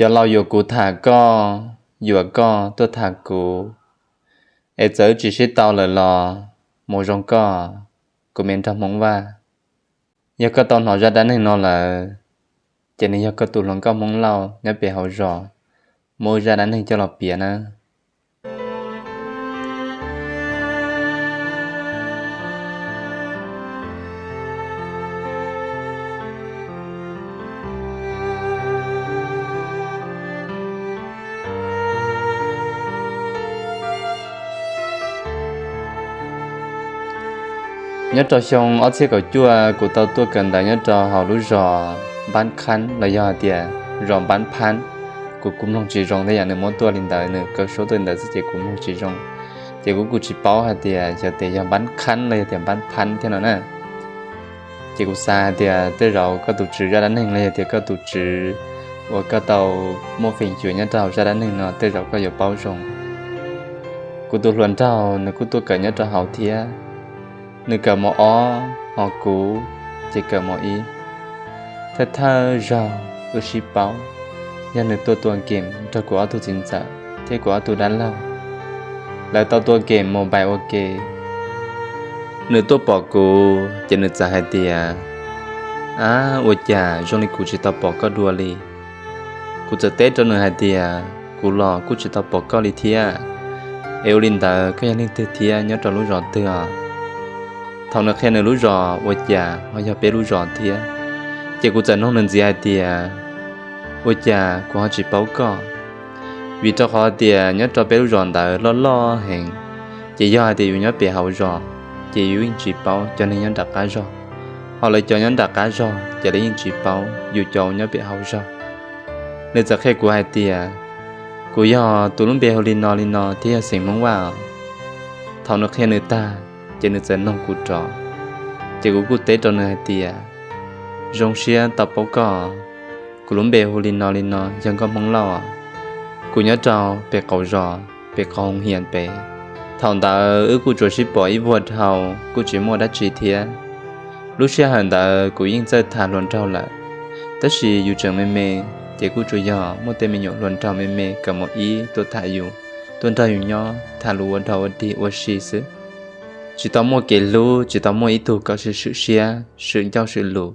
Cov laus yuam kuv tham koj, yuam koj tuaj tham kuv, es txawm wb tsis sib tau lawm los mus zoo koj, kuv me nraug Hmoob Vaj. Yog koj tau hnov zaj dab neeg no lawm, ces nws yog koj tus hluas nkauj Hmoob Lauj nyob pem hauv zos muab wb zaj dab neeg coj los piav nawb. Nyob rau xyoo ob txhiab kaum cuaj kuv tau tuaj kawm ntawv nyob rau hauv lub zos Npab Khab los yog hais tias zos Npab Phab. Kuv kuj mloog tsis zoo thiab yam nws muab tuaj li ntawd, nws kaw suab tuaj li ntawd xwb ces kuv mloog tsis zoo. Ces kuv kuj tsis paub hais tias xyov tias yog Npab Khab los yog tias Npab Phab thiab no na. Ces kuv xav hais tias tej zaum koj tus tswv zaj dab neeg los yog tias koj tus tswv uas koj tau muaj feem xyuam nyob rau hauv zaj dab neeg no tej zaum koj yuav paub zoo. Kuv tus hluas nraug nws kuj tuaj kawm nyob rau hauv thiab, nws kawm mos ob, ho kuv ces kawm mos ib. Thawj thawj zaug wb sib paub yog nws tuaj tua game nrog kuv ob tug txiv ntxawm thiab kuv ob tug dab laug. Lawv tau tua game mobile ua ke. Nws tuaj pom kuv ces nws txawm hais tias, Ab, ua cas zoo li kuv tsis tau pom koj dua li? Kuv txawm teb rau nws hais tias, Kuv los kuj tsis tau pom koj li thiab. Es ua li ntawd koj yog leej twg thiab nyob rau lub zos twg os? Thaum nws qhia nws lub zos ua cas ho yog peb lub zos thiab, ces kuv txawm nug nws ntxiv hais tias, Ua cas kuv ho tsis paub koj? Vim rau qhov tias nyob rau peb lub zos ntawd loj loj heev, ces yog hais tias yus nyob pem hauv zos ces yus yeej tsis paub cov neeg nyob nram qab zog, ho lawv cov nyob nram qab zog ces lawv yeej tsis paub yus cov nyob pem hauv zog. Nws txawm qhia kuv hais tias, Kuv yog tus lub npe hu li no li no thiab yog xeem Hmoob Vaj os. Thaum nws qhia nws tag, ces nws txawm noog kuv rov, ces kuv kuj teb rau nws hais tias, Zoo siab tau paub koj. Kuv lub npe hu li no li no, yog Nkauj Hmoob Lauj. Kuv nyob rau pem qaum zos, pem qhov hoov hias pem. Thaum ntawd wb kuj tsuas sib pom ib vuag dhau, kuj tsis muaj dab tsi thiab. Lub sij hawm ntawd kuv yeej txawj tham hluas nraug lawm, tab sis yus tseem me me, ces kuj tsuas yog muaj tej me nyuam hluas nraug me me kawm mos ib tuaj tham yus, tuaj nrog yus nyob tham lus ua dog ua dig ua si xwb. Tsis tau muaj kev hlub, tsis tau muaj ib tug kom swm swm siab swm ncauj swm lus.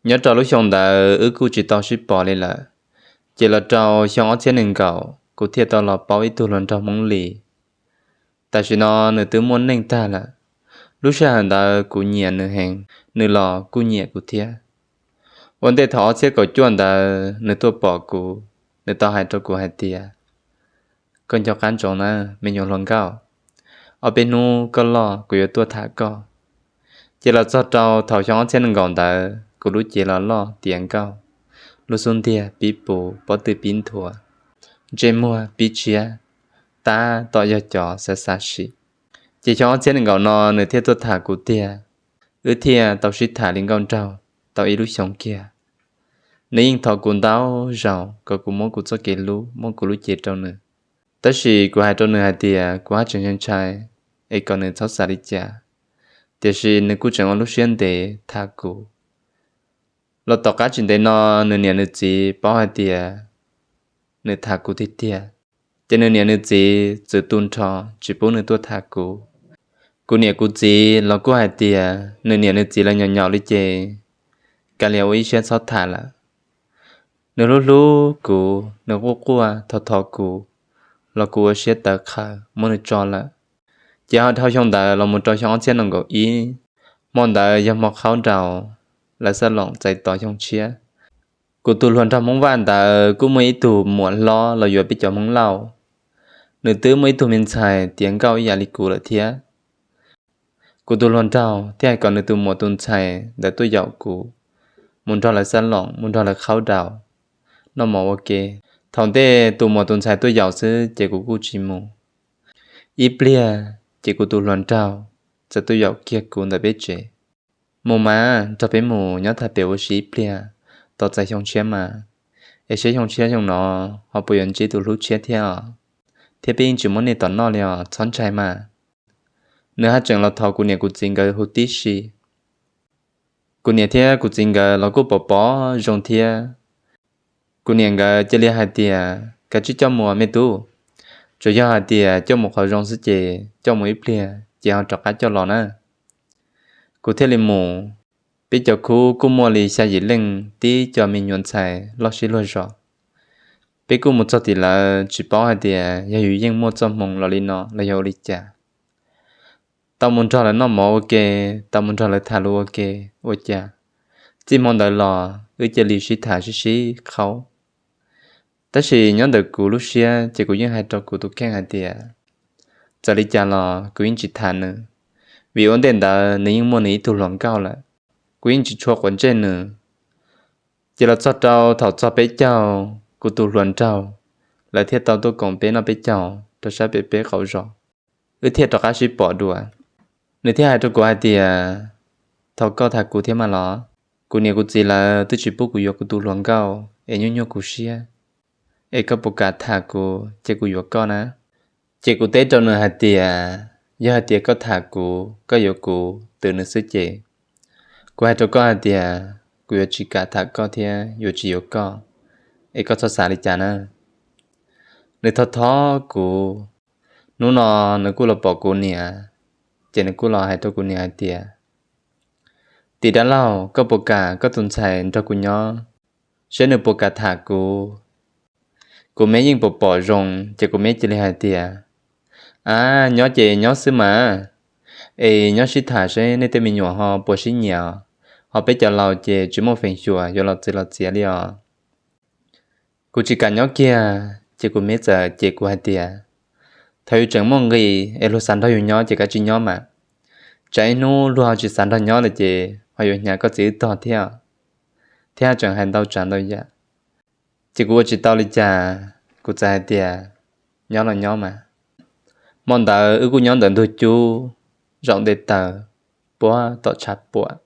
Nyob rau lub xyoo ntawd wb kuj tsis tau sib pom li lawm, ces los rau xyoo ob txhiab nees nkaum kuv thiaj tau los paub ib tug hluas nraug Hmoob Lis. Tam sim no nws twb muaj neej tag lawm. Lub sij hawm ntawd kuv nyiam nws heev, nws los kuj nyiam kuv thiab. Ua ntej thaum ob txhiab kaum cuaj ntawd nws tuaj pom kuv, nws tau hais rau kuv hais tias, Koj nco qab ntsoov na, me nyuam hluas nkauj, ob peb hnub koj loj kuv yuav tuaj tham koj. Ces los txog rau thaum xyoo ob txhiab nees nkaum ntawd kuv lub cev los loj tiav nkauj, lub xub ntiag pib puv, pob tw pib nthuav, ntsej muag pib tshiab, tab tom yog cov xav xav sim. Ces xyoo ob txhiab nees nkaum no nws thiaj tuaj tham kuv tiag, wb thiaj tau sib tham li nkauj nraug tau ib lub xyoos kiag. Nws yeej thov kuv ntau zaus kom kuv muab kuv txoj kev hlub, muab kuv lub cev rau nws. Tab sis kuv hais rau nws hais tias kuv haj tseem ntshai ntshai, es kom nws txhob xav li cas. Tiam sis nws kuj tseem ua lub siab ntev tham kuv. Los tom qab tsis ntev no nws niam nws txiv paub hais tias nws tham kuv tiag tiag, ces nws niam nws txiv txwm tu nrho tsis pub nws tuaj tham kuv. Kuv niam kuv txiv los kuj hais tias nws niam nws txiv los nyaum nyaum li ces kav liam ua ib siab txhob tham lawm. Nws hlub hlub kuv, nws quaj quaj thov thov kuv, los kuv ua siab tawv qhawv muab nws tso lawm. Ces ho dhau xyoo ntawd los mus rau xyoo ob txhiab nees nkaum ib, hmo ntawd yog hmo qhaub nraud, lawv xab loos txais tos xyoo tshiab. Kuv tus hluas nraug Hmoob Vaj ntawd kuj muaj ib tug muam hlob los yuav peb cov Hmoob Lauj. Nws twb muaj ib tug me ntxhais tiav nkauj ib yam li kuv lawm thiab. Kuv tus hluas nraug thiaj hais kom nws tus muam tus ntxhais ntawd tuaj yaum kuv, mus nrog lawv xab loos, mus nrog lawv qhaub daus, noj mov ua ke. Thaum ntej tus muam tus ntxhais tuaj yaum xwb ces kuv kuj tsis mus. Ib pliag ces kuv tus hluas nraug txawm tuaj yaum kiag kuv ntawm peb tsev. Mus mas, nrog peb mus nyob tham pem ua si ib pliag, tos txais xyoo tshiab mas, es seb xyoo tshiab xyoo no ho puas yuav ntsib tus hlub tshiab thiab os. Thiab peb yeej tsis muab nej tom noj li os, txhob ntshai mas. Nws haj tseem los thov kuv niam kuv txiv nkawd huv tib si. Kuv niam thiab kuv txiv nkawd los kuj pom pom zoo thiab. Kuv niam nkawd cia li hais tias, Kav tsij coj mus me tub, tsuas yog hais tias coj mus qhov zoo xwb ces coj mus ib pliag ces ho rov qab coj los na. Kuv thiaj li mus. Peb cov khub kuj muaj li xya yim leej, tib co me nyuam ntxhais loj sib luag zos. Peb kuj mus txog tim lawv tsis paub hais tias yog yus yeej muaj txoj hmoo los li no los yog ua li cas. Tau mus nrog lawv noj mov ua ke, tau mus nrog lawv tham lus ua ke, ua cas txij hmo ntawd los wb cia li sib tham sib sib qhaub. Tab sis nyob ntawm kuv lub siab ces kuv yeej hais rau kuv tus kheej hais tias, txawm li cas los kuv yeej tsis tham nws, vim ua ntej ntawd nws yeej muaj nws ib tug hluas nkauj lawm. Kuv yeej tsis tshua quav ntsej nws. Ces los txog rau thaum txog peb caug, kuv tus hluas nraug, lawv thiaj tau tuaj koom peb noj peb caug rau sab pem peb qaum zos, wb thiaj rov qab sib pom dua. Nws thiaj hais rau kuv hais tias, Thaum koj tham kuv thiab mas los, kuv niam kuv txiv lawv twb tsis pub kuv yuav kuv tus hluas nkauj es nyuaj nyuaj kuv siab, es koj puas kam tham kuv ces kuv yuav koj na. Ces kuv teb rau nws hais tias, Yog hais tias koj tham kuv, koj yuav kuv, twv nws xwb ces kuv hais rau koj hais tias, kuv yuav tsis kam tham koj thiab yuav tsis yuav koj, es koj txhob xav li cas na. Nws thov thov kuv. Hnub no nws kuj los pom kuv niam, ces nws kuj los hais rau kuv niam hais tias, Tim dab laug, koj puas kam koj tus ntxhais nrog kuv nyob, saib nws puas kam tham kuv? Kuv me yeej pom pom zoo, ces kuv me cia li hais tias, A, nyob ces nyob xwb mas, es nyob sib tham seb nej tej me nyuam ho puas sib nyiam, ho peb cov laus ces tsis muaj feem xyuam yuav los txiav los txiav li os. Kuv tsis kam nyob kiag, ces kuv me txawm cem kuv hais tias, Thaum yus tseem muaj nqis es luag xav nrog yus nyob ces kav tsij nyob mas, tsam ib hnub luag ho tsis xav nrog nyob lawm ces ho yuav hnyav koj txiv wb tog thiab. Thiab tseem hais ntau tsav ntau yam. Ces kuv ua tsis tau li cas, kuv txawm hais tias, Nyob los nyob mas. Hmo ntawd wb kuj nyob ntawm ntug cub, zaum nte taws, puag tom tshav puam.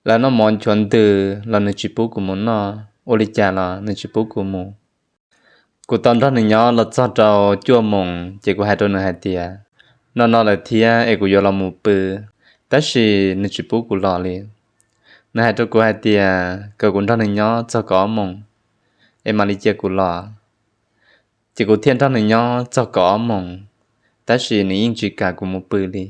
Lawv noj mov nchuav ntws los nws tsis pub kuv mus noj, ua li cas los nws tsis pub kuv mus. Kuv tau nrog nws nyob los txog rau cuaj moos ces kuv hais rau nws hais tias, No no lawm thiab es kuv yuav los mus pw, tab sis nws tsis pub kuv los li. Nws hais rau kuv hais tias kom kuv nrog nws nyob txog kaum ob moos es mam li cia kuv los. Ces kuv thiaj nrog nws nyob txog kaum ob moos, tab sis nws yeej tsis kam kuv mus pw li.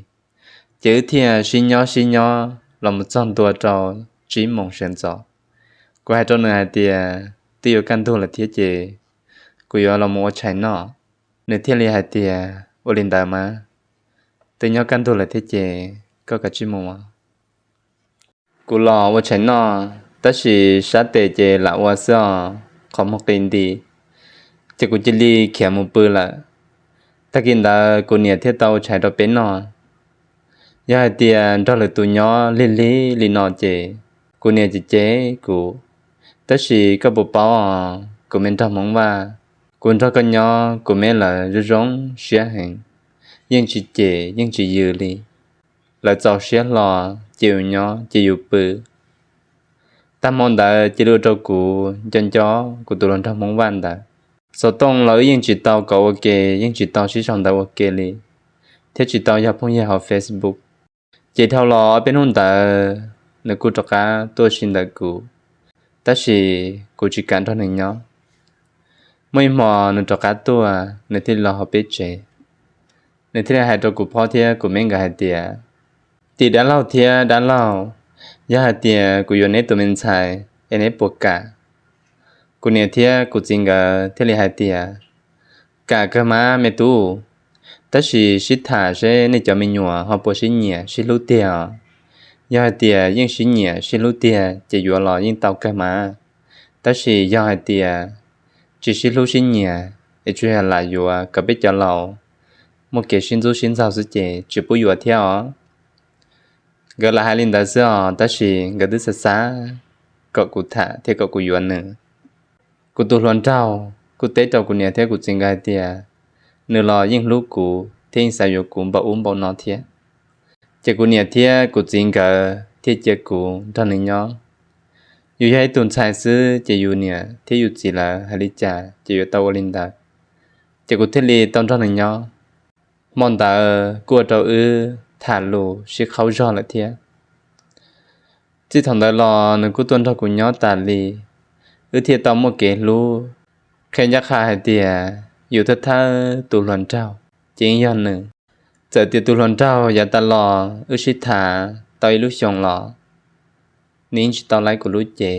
Ces wb thiaj sib nyob sib nyob los mus txog ntua rau tsib moos sawv ntxov. Kuv hais rau nws hais tias, Twb yuav kaj ntug lawm thiab ces kuv yuav los mus ua tshais noj. Nws thiaj li hais tias, Ua li ntawd mas, twb nyob kaj ntug lawm thiab ces koj kav tsij mus. Kuv los ua tshais noj, tab sis sab tes ces lam ua xwb os, qhov muag qis nti, ces kuv cia li khiav mus pw lawm. Tag kis ntawd kuv niam thiaj tau ua tshais rau peb noj. Yog hais tias nrog lwm tus nyob lig lig li no ces kuv niam cem cem kuv, tab sis koj puas paub os, kuv me nraug Hmoob Vaj, kuv nrog koj nyob kuv me lawv zoo zoo siab heev, yeej tsis cem yeej tsis yws li. Lawv txaus siab hlo, ces yus nyob ces yus pw. Tag hmo ntawd cia li ua rau kuv nco nco kuv tus hluas nraug Hmoob Vaj ntawd. Xov tooj los wb yeej tsis tau kov ua ke, yeej tsis tau sib sau ntawv ua ke li, thiab tsis tau yog phooj ywg hauv Facebook. Ces dhau los ob peb hnub ntawd nws kuj rov qab tuaj sib ntawm kuv, tab sis kuv tsis kam nrog nws nyob. Muaj ib hmo nws rov qab tuaj, nws thiaj li los hauv peb tsev. Nws thiaj li hais rau kuv phob thiab kuv me nkawd hais tias, Tim dab laug thiab dab laug, yog hais tias kuv yuav neb tus me ntxhais es neb puas kam? Kuv niam thiab kuv txiv nkawd thiaj li hais tias, Kam kawg mas me tub, tab sis sib tham seb nej cov me nyuam ho puas sib nyiam sib hlub tiag os. Yog hais tias yeej sib nyiam sib hlub tiag ces yuav los yeej tau kawg mas, tab sis yog hais tias tsis sib hlub sib nyiam es tsuas yog lam yuav kom peb cov laus muaj kev sib ntxub sib ntxaug xwb ces tsis pub yuav thiab os. Nkawd lam hais li ntawd xwb os, tab sis nkawd twb xav xav kom kuv tham thiab kom kuv yuav nws. Kuv tus hluas nraug kuj teb rau kuv niam thiab kuv txiv nkawd hais tias, Nws los yeej hlub kuv thiab yeej xav yuav kuv npaum ub npaum no thiab. Ces kuv niam thiab kuv txiv nkawd thiaj cia kuv nrog nws nyob. Yus yog ib tug ntxhais xwb ces yus niam thiab yus txiv lawv hais li cas ces yuav tau ua li ntawd. Ces kuv thiaj li tau nrog nws nyob. Hmo ntawd kuj ua rau wb tham lus sib qhaub zog lawm thiab. Txij thaum ntawd los nws kuj tuaj nrog kuv nyob tas li. wb thiaj tau muaj kev hlub. Qhia ncaj qha hais tias yus thawj thawj tus hluas nraug ces yeej yog nws. Txawm tias tus hluas nraug yav tas los wb sib tham tau ib lub xyoos los nws yeej tsis tau laib kuv lub cev,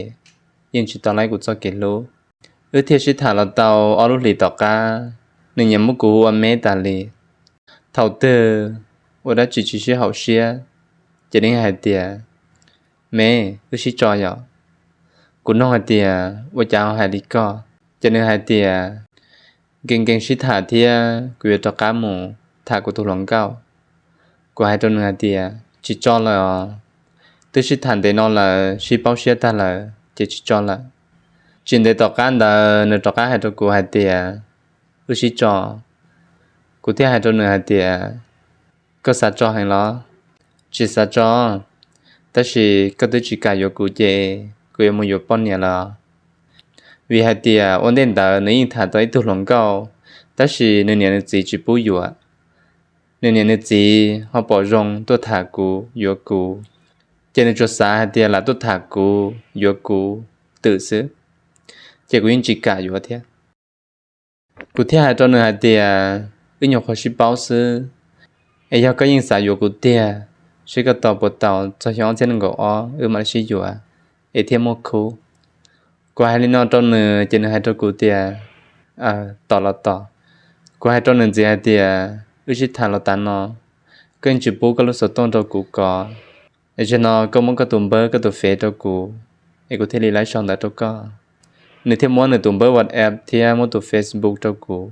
yeej tsis tau laib kuv txoj kev hlub. Wb thiaj sib tham los tau ob lub hlis tom qab, nws nyiam muab kuv hu ua Meb tas li. Thaum twg ua dab tsi tsis sib haum siab ces nws hais tias, Meb, wb sib tso yom. Kuv nug hais tias, Ua cas ho hais li koj? Ces nws hais tias, Nkees nkees sib tham thiab, kuv yuav rov qab mus tham kuv tus hluas nkauj. Kuv hais rau nws hais tias, Tsis tso lawm os, twb sib tham ntev no lawm, sib paub siab tag lawm ces tsis tso lawm. Tsis ntev tom qab ntawd nws rov qab hais rau kuv hais tias, Wb sib tso. Kuv thiaj hais rau nws hais tias, Koj xav tso heev los? Tsis xav tso, tab sis koj twb tsis kam yuav kuv ces kuv yuav mus yuav poj niam lawm. Vim hais tias ua ntej ntawd nws yeej tham tau ib tug hluas nkauj, tab sis nws niam nws txiv tsis pub yuav. Nws niam nws txiv ho pom zoo tuaj tham kuv, yuav kuv, ces nws tsuas xav hais tias lam tuaj tham kuv, yuav kuv twm xwb, ces kuv yeej tsis kam yuav thiab. Kuv thiaj hais rau nws hais tias, Wb nyuam qhuav sib paub xwb, es yog koj yeej xav yuav kuv tiag, seb koj tos puas tau txog xyoo ob txhiab nees nkaum ob wb mam li sib yuav es thiaj muaj khub. Kuv hais li no rau nws ces nws hais rau kuv tias, Tos los tos. Kuv hais rau nws ntxiv hais tias, Wb sib tham los tas no, koj yeej tsis pub koj lub xov tooj rau kuv kov, es zaum no koj muab koj tus npawb koj tus Face rau kuv, es kuv thiaj li laib sau ntawv rau koj. Nws thiaj muab nws tus npawb WhatsApp thiab muab tus Facebook rau kuv.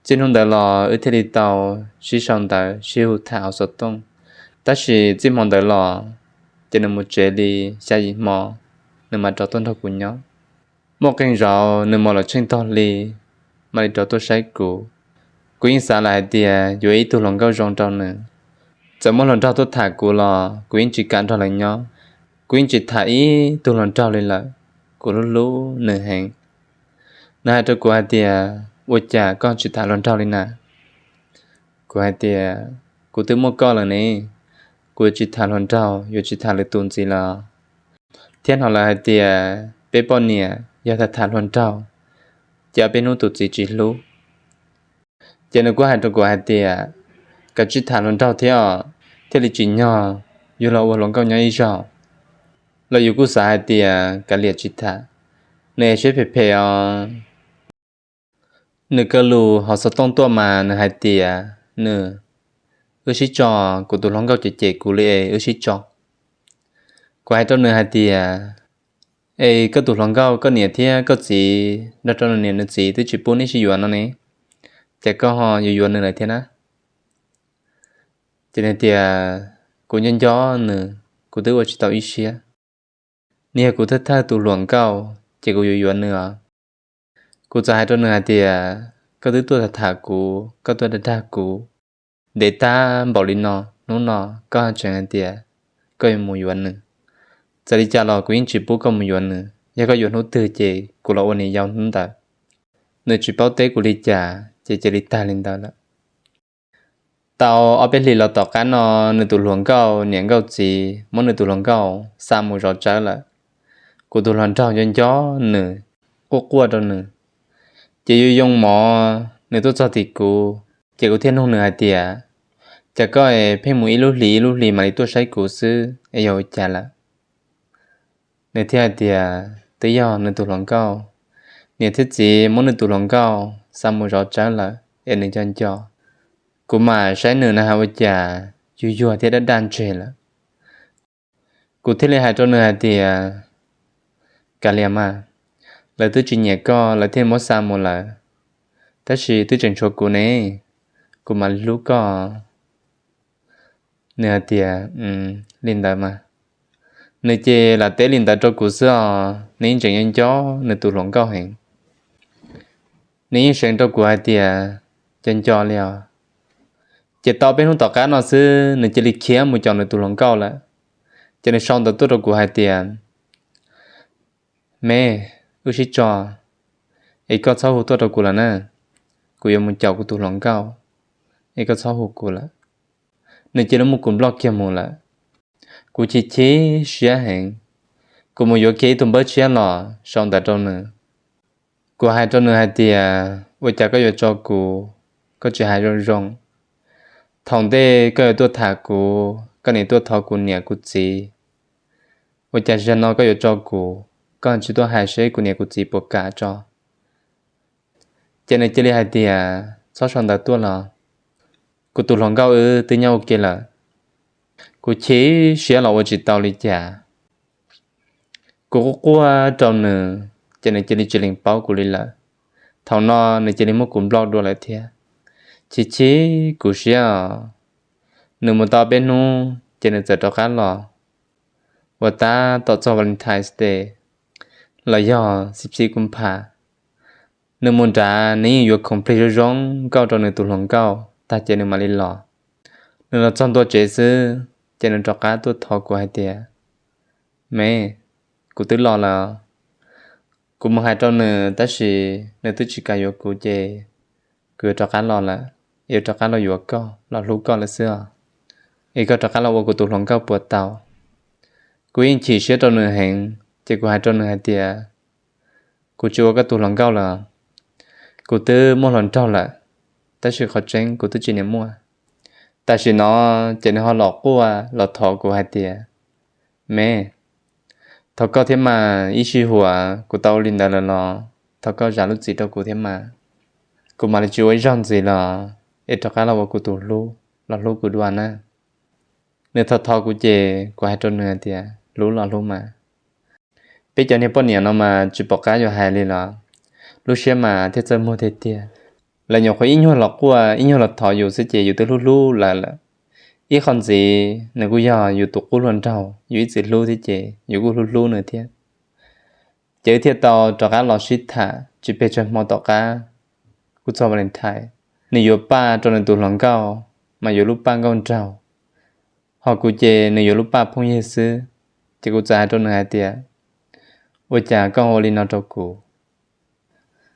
Txij hnub ntawd los wb thiaj li tau sib sau ntawv sib hu tham hauv xov tooj. Tab sis txij hmo ntawd los ces nws mus tsev li xya yim hmo, nws mam rov tuaj nrog kuv nyob. Muaj qee zaus nws mus los tsheej tog hli mam li rov tuaj saib kuv. Kuv yeej xav lawm hais tias yuav ib tug hluas nkauj zoo rau nws. Txawm muaj hluas nraug tuaj tham kuv los kuv yeej tsis kam nrog lawv nyob. Kuv yeej tsis tham ib tug hluas nraug li lawm, kuv hlub hlub nws heev. Nws hais rau kuv hais tias, Ua cas koj tsis tham hluas nraug li na? Kuv hais tias, Kuv twb muaj koj lawm ne, kuv yuav tsis tham hluas nraug, yuav tsis tham lwm tus ntxiv los? Thiab hnov lawv hais tias peb poj niam yog tham tham hluas nraug ces ob peb hnub tus txiv tsis hlub. Ces nws kuj hais rau kuv hais tias, Kav tsij tham hluas nraug thiab os, thiaj li tsim nyog yus los ua hluas nkauj nyob ib zaug. Los yus kuj xav hais tias kav liam tsis tham, nws es siab phem phem os. Nws kaw lus hauv xov tooj tuaj mas nws hais tias, Nws, wb sib tso, kuv tus hluas nkauj cem cem kuv li es wb sib tso. Kuv hais rau nws hais tias, Es koj tus hluas nkauj koj niam thiab koj txiv nrog rau nws niam nws txiv twb tsis pub neb sib yuav no ne, ces koj ho yuav yuav nws lawm thiab na? Ces nws tias, Kuv nco nco nws, kuv twb ua tsis tau ib siab. Nws yog kuv thawj thawj tus hluas nkauj ces kuv yuav yuav nws os. Kuv txawm hais rau nws hais tias, Koj twb tuaj tham tham kuv, koj tuaj dag dag kuv ntev tag npaum li no, hnub no koj tseem hais tias koj yuav mus yuav nws. Txawm li cas los kuv yeej tsis pub koj mus yuav nws, yog koj yuav hnub twg ces kuv los ua niam yau hnub ntawd. Nws tsis paub teb kuv li cas ces cia li tag li ntawd lawm. Tau ob peb hlis los tom qab no, nws tus hluas nkauj niam nkauj txiv muab nws tus hluas nkauj xa mus zov tsawb lawm. Kuv tus hluas nraug nco nco nws, quaj quaj rau nws, ces yuav yoo mov nws tuaj txog tim kuv, ces kuv thiaj nug nws hais tias, Cas koj es pheej mus ib lub hlis ib lub hlis mam li tuaj saib kuv xwb es yog ua cas lawm? Nws thiaj hais tias twb yog nws tus hluas nkauj, niam thiab txiv muab nws tus hluas nkauj xa mus zov tsawb lawm es nws nco nco. Kuv mam saib nws na has ua cas yuag yuag thiab daj daj ntseg lawm. Kuv thiaj li hais rau nws hais tias, Kav liam mas, lawv twb tsis nyiam koj lawv thiaj muab xa mus lawm, tab sis twb tseem tshuav kuv ne, kuv mam li hlub koj. Nws hais tias, Li ntawd mas. Nws ces lam teb li ntawd rau kuv xwb os, nws yeej tseem nco nco nws tus hluas nkauj heev. Nws yeej seev rau kuv hais tias, Nco nco li os. Ces tau peb hnub tom qab no xwb nws cia li khiav mus caum nws tus hluas nkauj lawm. Ces nws sau ntawv tuaj rau kuv hais tias, Me, wb sib tso, es koj txhob hu tuaj rau kuv lawm na, kuv yuav mus caum kuv tus hluas nkauj, es koj txhob hu kuv lawm. Nws cia li muab kuv nploj kiag mus lawm. Kuv chim chim siab heev. Kuv mus yuav kiag ib tug npawb tshiab los sau ntawv rau nws. Kuv hais rau nws hais tias, ua cas koj yuav tso kuv, koj tsis hais zoo zoo. Thaum ntej koj yuav tuaj tham kuv, koj nim tuaj thov kuv niam kuv txiv. Ua cas zaum no koj yuav tso kuv, koj tsis tuaj hais seb kuv niam kuv txiv puas kam tso. Ces nws cia li hais tias, txhob sau ntawv tuaj los, kuv tus hluas nkauj wb twb nyob ua ke lawm. Kuv chim siab los ua tsis tau li cas. Kuv quaj quaj rau nws, ces nws cia li tsis lees paub kuv li lawm. Thaum no nws cia li muab kuv nploj dua lawm thiab. Chim chim kuv siab os. Nws mus tau peb hnub ces nws txawm rov qab los. Ua tab tom txog Valentine's Day los yog xib xib kuv pham, nws mus nrad nws yeej yuav khoom plig zoo zoo nkauj rau nws tus hluas nkauj tag ces nws mam li los. Nws los txog ntua tsev xwb, ces nws rov qab tuaj thov kuv hais tias, me, kuv twb los lawm. Kuv mus hais rau nws tab sis nws twb tsis kam yuav kuv ces kuv yuav rov qab los lawm, yuav rov qab los yuav koj, los hlub koj lawm xwb os. Es koj rov qab los ua kuv tus hluas nkauj puas tau? Kuv yeej chim siab rau nws heev, ces kuv hais rau nws hais tias, kuv tsis ua koj tus hluas nkauj lawm. Kuv twb muaj hluas nraug lawm, tab sis qhov tseeb kuv twb tsis niam muaj. Tam sim no ces nws ho los quaj los thov kuv hais tias, me, thov koj thiab mas, ib sij huam kuv tau ua li ntawd lawm los thov koj zam lub txim rau kuv thiab mas. Kuv mam li tsis ua ib zaug ntxiv los, es rov qab los ua kuv tus hlub, los hlub kuv dua na. Nws thov thov kuv ces kuv hais rau nws hais tias, hlub los hlub mas. Peb cov niag poj niam no mas tsis pom qab yuav hais li los, lub siab mas thiaj txawj muag tiag tiag. Lawv nyuam qhuav ib nyuag los quaj ib nyuag los thov yus xwb ces yus twb hlub hlub lawv lawm. Ib qho ntxiv nws kuj yog yus tus qub hluas nraug, yus ib txwm hlub thiab ces yus kuj hlub hlub nws thiab. Ces wb thiaj tau rov qab los sib tham tsis pes tsawg hmo tom qab, kuj txog Valentine. Nws yuav paj rau nws tus hluas nkauj, mas yuav lub paj nkauj nraug, ho kuv ces nws yuav lub paj phooj ywg xwb. Ces kuv txawm hais rau nws hais tias, ua cas koj ua li no rau kuv?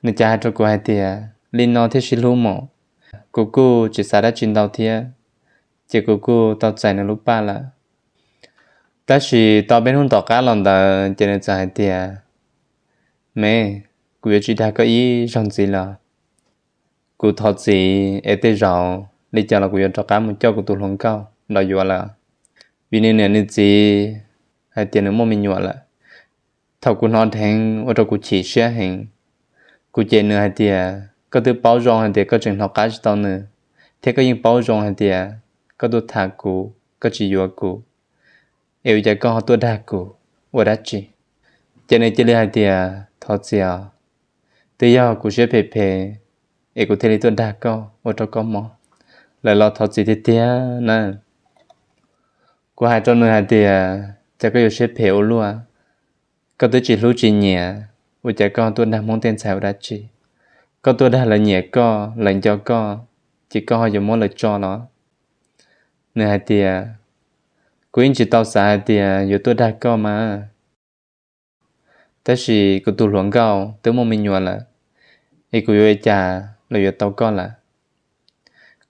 Nws cas hais rau kuv hais tias, li no thiaj sib hlub mas. Kuv kuj tsis xav dab tsi ntau thiab, ces kuv kuj tau txais nws lub paj lawm. Tab sis tau peb hnub tom qab los ntawd ces nws txawm hais tias, me, kuv yuav tsis dag koj ib zaug ntxiv lawm. Kuv thov txim es tej zaum li cas los kuv yuav rov qab mus coj kuv tus hluas nkauj los yuav lawm, vim nws niam nws txiv hais tias nws muaj me nyuam lawm. Thaum kuv hnov dheev ua rau kuv chim siab heev. Kuv cem nws hais tias, koj twb paub zoo hais tias koj tseem hnov qab tsis tau nws, thiab koj yeej paub zoo hais tias koj tuaj tham kuv, koj tsis yuav kuv, es ua cas koj ho tuaj dag kuv ua dab tsi? Ces nws cia li hais tias, thov txim os, twb yog kuv siab phem phem es kuv thiaj li tuaj dag koj ua rau koj mob lawm los thov txim tiag tiag na. Kuv hais rau nws hais tias, cas koj yuav siab phem ua luaj, koj twb tsis hlub tsis nyiam, ua cas koj tuaj dag Hmoob tej ntxhais ua dab tsi? Koj tuaj dag lawv nyiam koj, lawv nco koj, ces koj ho yuav muab lawv tso los? Nws hais tias, kuv yeej tsis tau xav hais tias yuav tuaj dag koj mas, tab sis kuv tus hluas nkauj twb muaj me nyuam lawm, es kuv yuav ua cas los yuav tau koj lawm?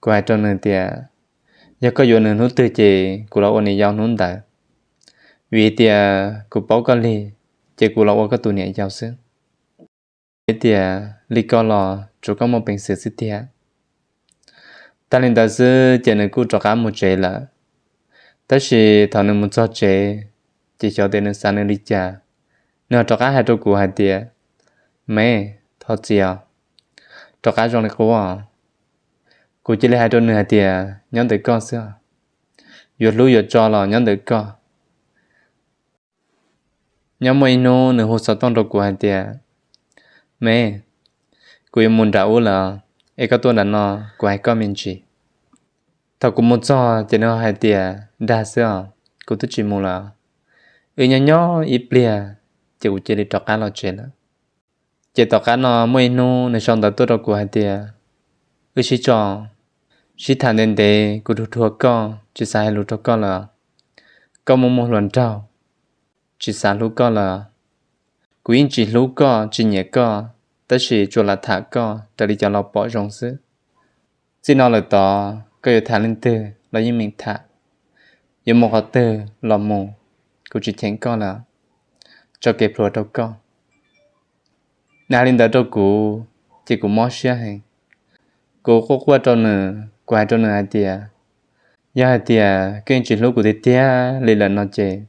Kuv hais rau nws tias, yog koj yuav nws hnub twg ces kuv los ua niam yau hnub ntawd, vim tias kuv paub koj lig, ces kuv los ua koj tus niam yau xwb. Tias li koj los tsuav koj muaj peev xwm xwb tiag. Tag li ntawd xwb ces nws kuj rov qab mus tsev lawm. Tab sis thaum nws mus txog tsev, ces xyov tias nws xav nws li cas, nws ho rov qab hais rau kuv hais tias, me, thov txim os, rov qab zoo li qub. Kuv cia li hais rau nws hais tias, nyob ntawm koj xwb os, yuav hlub yuav tso los nyob ntawm koj. Nyob muaj ib hnub nws hu xov tooj rau kuv hais tias, me, kuv yuav mus nram ub lawm, es koj tuaj nram no, kuv hais koj me ntsis. Thaum kuv mus txog ces nws hais tias, dag xwb os, kuv twb tsis mus lawm, wb nyob nyob ib pliag, ces kuv cia li rov qab los tsev lawm. Ces tom qab no muaj ib hnub nws sau ntawv tuaj rau kuv hais tias, wb sib tso, sib tham ntev ntev, kuv dhuav dhuav koj, tsis xav hais lus rau koj lawm, koj muaj muaj hluas nraug, tsis xav hlub koj lawm. Kuv yeej tsis hlub koj tsis nyiam koj, tab sis tsuas lam tham koj raws li cov laus pom zoo xwb. Txij no lawm tod koj yuav tham leej twg los yeej meem tham, yuav mus qhov twg los mus, kuv tsis cheem koj lawm. tso kev plhuav rau koj. Nws hais li ntawd rau kuv, ces kuv mob siab heev. Kuv quaj quaj rau nws, kuv hais rau nws hais tias, yog hais tias koj yeej tsis hlub kuv tiag tiag li lawm no ces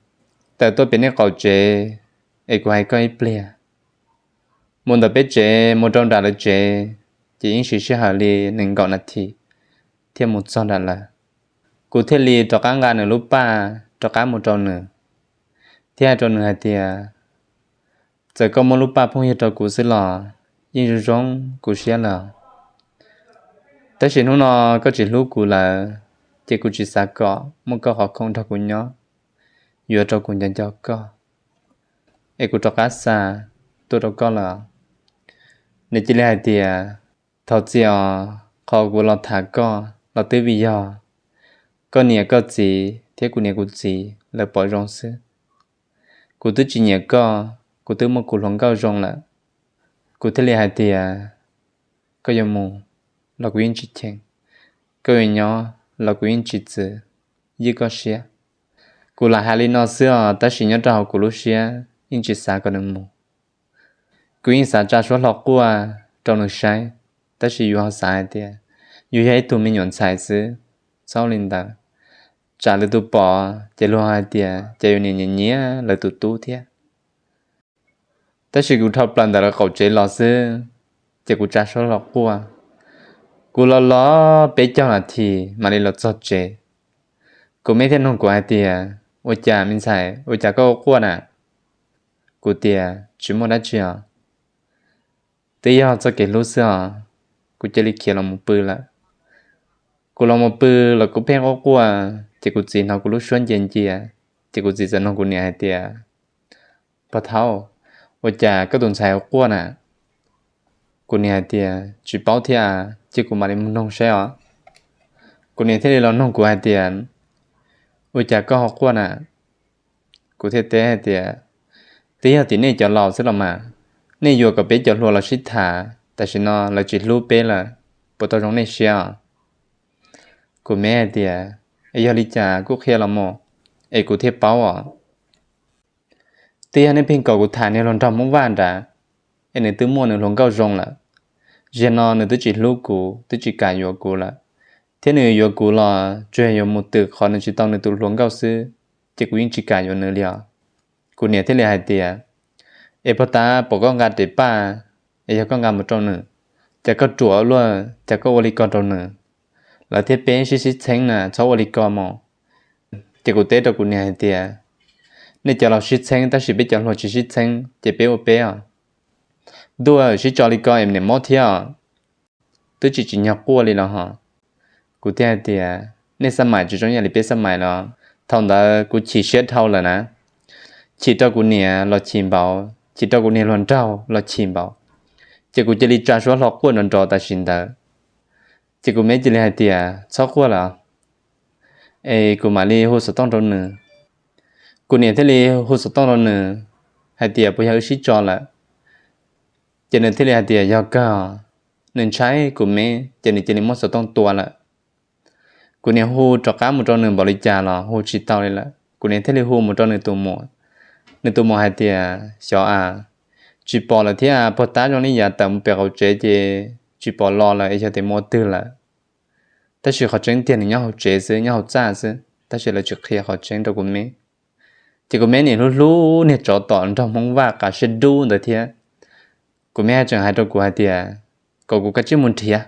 tawm tuaj pem nej qaum tsev es kuv hais koj ib pliag. Mus ntawm peb tsev mus rau nram lawv tsev, ces yeej siv sij hawm li nees nkaum nas this thiaj mus txog nram lawv. Kuv thiaj li rov qab nqa nws lub paj rov qab mus rau nws, thiab hais rau nws hais tias, txawm koj muab lub paj phooj ywg rau kuv xwb los yeej zoo zoo kuv siab lawm. Tab sis hnub no koj tsis hlub kuv lawm, ces kuv tsis xav kom muaj koj qhov khoom nrog kuv nyob, yuav rau kuv nco nco koj, es kuv rov qab xa tuaj rau koj lawm. Nws cia li hais tias, thaum txi os, qhov kuv los tham koj los twb vim yog koj niam koj txiv thiab kuv niam kuv txiv lawv pom zoo xwb. Kuv twb tsis nyiam koj, kuv twb muaj kuv hluas nkauj zoo lawm. Kuv thiaj li hais tias, koj yuav mus los kuv yeej tsis cheem, koj yuav nyob los kuv yeej tsis txwv ywj koj siab. Kuv lam hais li no xwb os, tab sis nyob rau hauv kuv lub siab yeej tsis xav kom nws mus. Kuv yeej xav tsa suab hlo quaj rau nws saib, tab sis yus ho xav hais tias yus yog ib tug me nyuam ntxhais xwb, txhob li ntawd, tsam lwm tus pom ces luag hais tias ces yus niam nyiam nyiam lawv tus tub thiab. Tab sis kuv dhau plaws ntawm lawv qaum tsev los xwb, ces kuv tsa suab hlo quaj. Kuv los los peb caug nas this mam li los txog tsev. Kuv me thiaj nug kuv hais tias, ua cas me ntxhais, ua cas koj ua quaj na? Kuv tias, tsis muaj dab tsi os, twb yog txoj kev hlub xwb os. Kuv cia li khiav los mus pw lawm. Kuv los mus pw los kuv pheej quaj quaj, ces kuv txiv hnov kuv lub suab ncia ncia, ces kuv txiv txawm nug kuv niam hais tias, pog thaub, ua cas koj tus ntxhais ua quaj na? Kuv niam hais tias, tsis paub thiab, cia kuv mam li mus noog saib os. Kuv niam thiaj li los nug kuv hais tias, ua cas koj ho quaj na? Kuv thiaj teb hais tias, twb yog tim nej cov laus xwb los mas, nej yuam kom peb cov hluas los sib tham, tam sim no lawv tsis hlub peb lawm, puas tau zoo nej siab os? Kuv me hais tias, es yog li cas kuj qhia los mus, es kuv thiaj paub os. Twb yog nej pheej kom kuv tham niag hluas nraug Hmoob Vaj nrad, es nws twb muaj nws hluas nkauj zoo lawm. Zaum no nws twb tsis hlub kuv, twb tsis kam yuav kuv lawm, thiab nws yuav kuv los tsuas yog yuav mus twm qhov nws tsis tau nws tus hluas nkauj xwb, ces kuv yeej tsis kam yuav nws li os. Kuv niam thiaj li hais tias, es puag ta pom koj nqa tes paj, es yog koj nqa mus rau nws, cas koj ruam luaj, cas koj ua li ko rau nws? Lawv thiab peb sib sib txheeb na, txhob ua li ko mus. Ces kuv teb rau kuv niam hais tias, nej cov laus sib txheeb tab sis peb cov hluas tsis sib txheeb ces peb ua peb os. Ntuj, sib tso li ko es niam mob thiab os. Twb tsis tsim nyog quaj li los hos. Kuv thiaj hais tias, nej xab mais tsis zoo ib yam li peb xab mais los? Thaum ntawd kuv chim siab dhau lawm na. Chim rau kuv niam los chim npaum, chim rau kuv niag hluas nraug los chim npaum. Ces kuv cia li tsa suab hlo quaj nrov nrov tam sim ntawd. Ces kuv me cia li hais tias, txhob quaj lawm, es kuv mam li hu xov tooj rau nws. Kuv niam thiaj li hu xov tooj rau nws hais tias puas yog wb sib tso lawm. Ces nws thiaj li hais tias yog kawg, nws ntshai kuv me, ces nws cia li muab xov tooj tua lawm. Kuv niam hu rov qab mus rau nws npaum li cas los hu tsis tau li lawm. Kuv niam thiaj li hu mus rau nws tus muam. Nws tus muam hais tias, xyov a, tsis pom lawm thiab, puag ta zoo li yam tawm mus pem qaum tsev ces tsis pom los lawm, es yog tias mus ua twg lawm. Tab sis qhov tseeb tiag nws nyob hauv tsev xwb, nyob hauv txaj xwb, tab sis lawv tsis qhia qhov tseeb rau kuv me. Ces kuv me nim hlub hlub niag tsov tom nraug Hmoob Vaj qav siab dub ntawd thiab. Kuv me tseem hais rau kuv hais tias, kom kuv kav tsij mus nrhiav,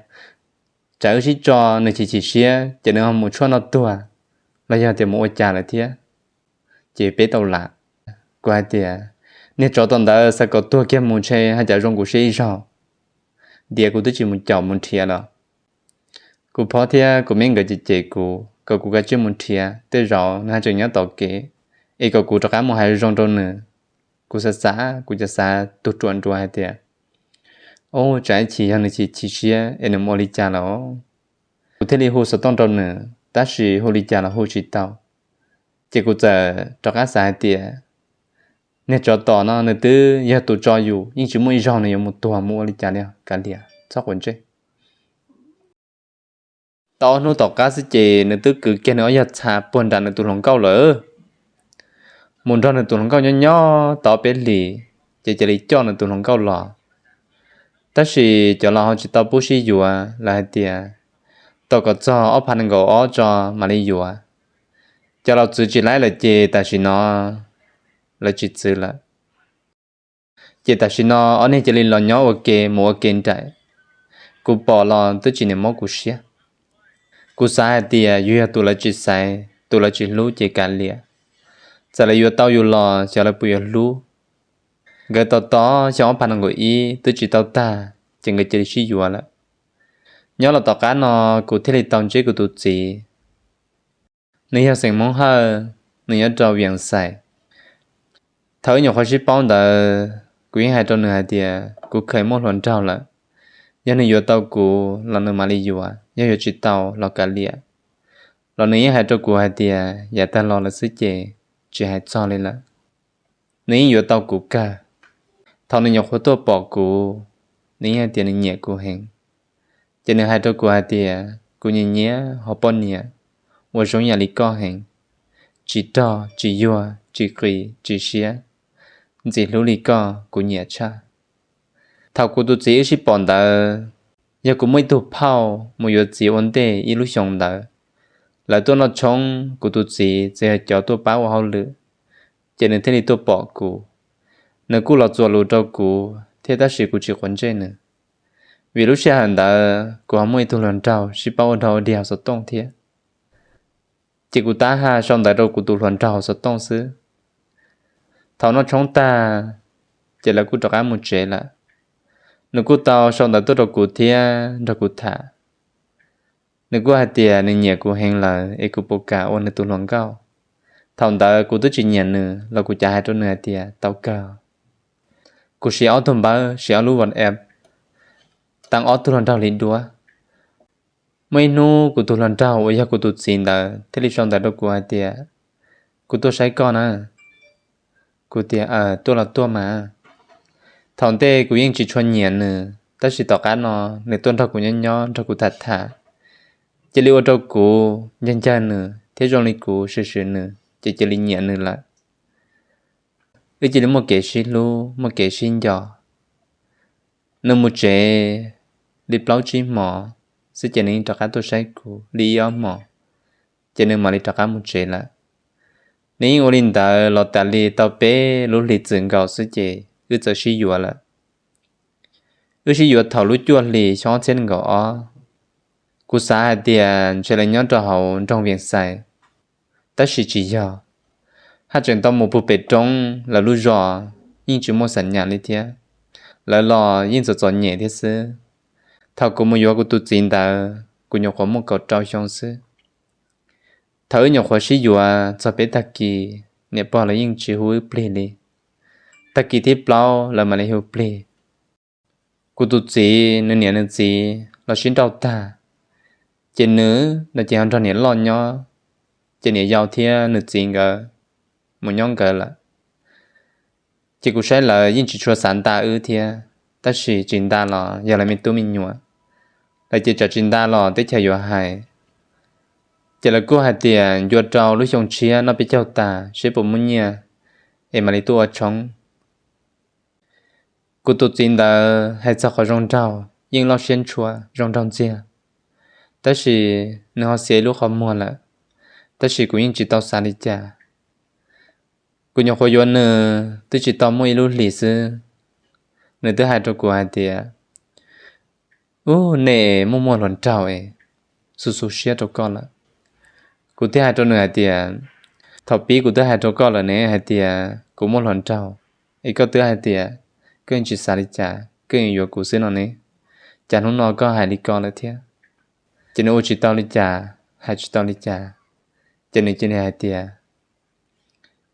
tsam wb sib tso nws chim chim siab ces nws ho mus tshuaj noj tuag, los yog tias mus ua cas lawm thiab, ces peb tau lam. Kuv hais tias, niag tsov tom ntawd xav kom tuag kiag mus ntshe hais cas zoo kuv siab ib zaug, ntiav kuv twb tsis mus caum mus nrhiav los. Kuv phob thiab kuv me nkawd cem cem kuv kom kuv kav tsij mus nrhiav, tej zaum nws haj tseem nyob tom kev, es kom kuv rov qab mus hais zoo rau nws. Kuv xav xav kuv cas xav tug ruam nruas hais tias, ub, tsam ib chim yog nws chim chim siab es nws mus ua li cas lawm. Kuv thiaj li hu xov tooj rau nws, tab sis hu li cas los hu tsis tau. Ces kuv txawm rov qab xav hais tias, niag tsov tom no nws twb yog tus tso yus, yeej tsis muaj ib zaug nws yuav mus tuag mus ua li cas li, kav liam txhob quav ntsej. Tau ob hnub tom qab xwb ces nws twb kwv kiag nws ob yawg txha puag nram nws tus hluas nkauj lawm. mus nrog nws tus hluas nkauj nyob nyob tau ob peb hlis, ces cia li coj nws tus hluas nkauj los. Tab sis cov laus ho tsis tau pub sib yuav, lawv hais tias tau kom txog ob phav nees nkaum ob tso mam li yuav. Cov laus txwv tsis laib lawm ces tam sim no lawv tsis txwv lawm. Ces tam sim no ob niag cia li los nyob ua ke mus ua ke nraim. Kuv pom los twb tsis niam mob kuv siab. Kuv xav hais tias yuav yog tus lawv tsis xaiv, tus lawv tsis hlub ces kav liam. Txawm lawv yuav tau yus los xyov lawv puas yuav hlub. Nkawd tos tos xyoo ob phav nees nkaum ib twb tsis tau tag, ces nkawd cia li sib yuav lawm. Nyob los tom qab no kuv thiaj li tau ntsib kuv tus txiv. Nws yog xeem Hmoob Hawj, nws nyob rau Vias Xais. Thaum wb nyuam qhuav sib paub ntawd kuv yeej hais rau nws hais tias kuv kheev muaj hluas nraug lawm. Yog nws yuav tau kuv los nws mam li yuav, yog yuav tsis tau los kav liam. Los nws yeej hais rau kuv hais tias yav tag los lawm xwb ces tsis hais txog li lawm. Nws yeej yuav tau kuv kawg. Thaum nws nyuam qhuav tuaj pom kuv, nws yeej hais tias nws nyiam kuv heev. Ces nws hais rau kuv hais tias kuv nyiam nyiam ho poj niam uas zoo yam li koj heev, tsis rog tsis yuag tsis qis tsis siab, ntxim hlub li koj kuv nyiam tshaj. Thaum kuv tus txiv wb sib pom ntawd, yog kuv muaj ib tug phauj mus yuav txiv ua ntej ib lub xyoo ntawd, lawv tuaj noj tshoob, kuv tus txiv txawm yog cov tuaj pab ua hauj lwm, ces nws thiaj li tuaj pom kuv. Nws kuj los txuas lus rau kuv thiab tab sis kuv tsis quav ntsej nws, vim lub sij hawm ntawd kuv ho muaj ib tug hluas nraug sib pab ua dog ua dig hauv xov tooj thiab. Ces kuv tab ha sau ntawv rau kuv tus hluas nraug hauv xov tooj xwb. Thaum noj tshoob tag, ces lawv kuj rov qab mus tsev lawm. Nws kuj tau sau ntawv tuaj rau kuv thiab nrog kuv tham. Nws kuj hais tias nws nyiam kuv heev lawm es kuv puas kam ua nws tus hluas nkauj. Thaum ntawd kuv twb tsis nyiam nws los kuv cav hais rau nws hais tias tau kawg. Kuv siv ob tug npawb, siv ob lub WhatsApp, tau ob tug hluas nraug li duab. Muaj ib hnub kuv tus hluas nraug uas yog kuv tus txiv ntawd thiaj li sau ntawv rau kuv hais tias, kuv tuaj saib koj na. Kuv tias, tuaj los tuaj mas. Thaum ntej kuv yeej tsis tshua nyiam nws, tab sis tom qab no nws tuaj nrog kuv nyob nyob nrog kuv tham tham, cia li ua rau kuv ncag ncag nws thiab zoo li kuv swm swm nws ces cia li nyiam nws lawm. Wb cia li muaj kev sib hlub muaj kev sib nco. Nws mus tsev li plaub tsib hmo xwb ces nws yeej rov qab tuaj saib kuv li ib ob hmos, ces nws mam li rov qab mus tsev lawm. Nws yeej ua li ntawd los tas li tau peb lub hlis txwm nkaus xwb ces wb txawm sib yuav lawm. Wb sib yuav thaum lub cuaj hlis xyoo ob txhiab nees nkaum ob. Kuv xav hais tias ntshe lawv nyob rau hauv nroog Vias Xais, tab sis tsis yog. Haj tseem tau mus puag pem roob lawv lub zos, yeej tsis muaj xam nyas li thiab. Lawv los yeej txom txom nyem thiab xwb. Thaum kuv mus yuav kuv tus txiv ntawd kuv nyuam qhuav muaj kaum rau xyoo xwb. Thaum wb nyuam qhuav sib yuav txog peb tag kis, niam pog lawv yeej tsis hu wb plig li. Tag kis thib plaub lawv mam li hu plig. Kuv tus txiv nws niam nws txiv los sib nrauj tag, ces nws no ces ho nrog niam loj nyob, ces niam yau thiab nws txiv nkawd mus nyob nkawd lawm. Ces kuv saib lawv yeej tsis tshua xav nta wb thiab, tab sis tsis nta los yog lawv me tub me nyuam, lawv ces tsam tsis nta los teb chaws yuav hais. Ces lawv kuj hais tias ncua rau lub xyoo tshiab noj peb caug tas seb puas muaj nyiaj es mam li tuaj ua tshoob. Kuv tus txiv ntawd hais txog qhov zoo nraug yeej loj siab ntshua zoo nraug ntxiag, tab sis nws ho xiav ib lub qhov muag lawm, tab sis kuv yeej tsis tau xav li cas. Kuv nyuam qhuav yuav nws twb tsis tau muaj ib lub hlis xwb, nws twb hais rau kuv hais tias, ub, nej muaj muaj hluas nraug es xu xu siab rau koj lawm. Kuv thiaj hais rau nws hais tias, thaum pib kuv twb hais rau koj lawm ne hais tias kuv muaj hluas nraug, es koj twb hais tias koj yeej tsis xav li cas, koj yeej yuav kuv xwb no ne, cas hnub no koj hais li ko lawm thiab? Ces nws ua tsis tau li cas, hais tsis tau li cas, ces nws cia li hais tias,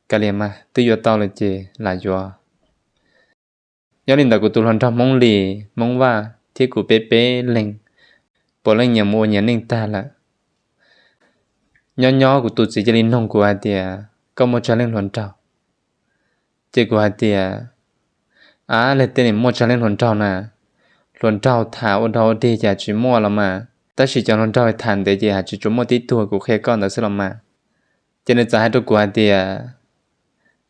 kav liam mas, twb yuav tau lawm ces lam yuav. Nyob li ntawd kuv tus hluas nraug Hmoob Lis, Hmoob Vaj thiab kuv peb peb leeg puav leej nyias mus ua nyias neej tag lawm. Nyob nyob kuv tus txiv cia li noog kuv hais tias, koj muaj tsawg leej hluas nraug? Ces kuv hais tias, ab, leej twg muaj tsawg leej hluas nraug na? Hluas nraug tham ua dog ua dig cas tsis muaj los mas, tab sis cov hluas nraug tham ntev ces hais tsis tsuas muaj tib tug kuv qhia koj ntawd xwb los mas. Ces nws txawm hais rau kuv hais tias,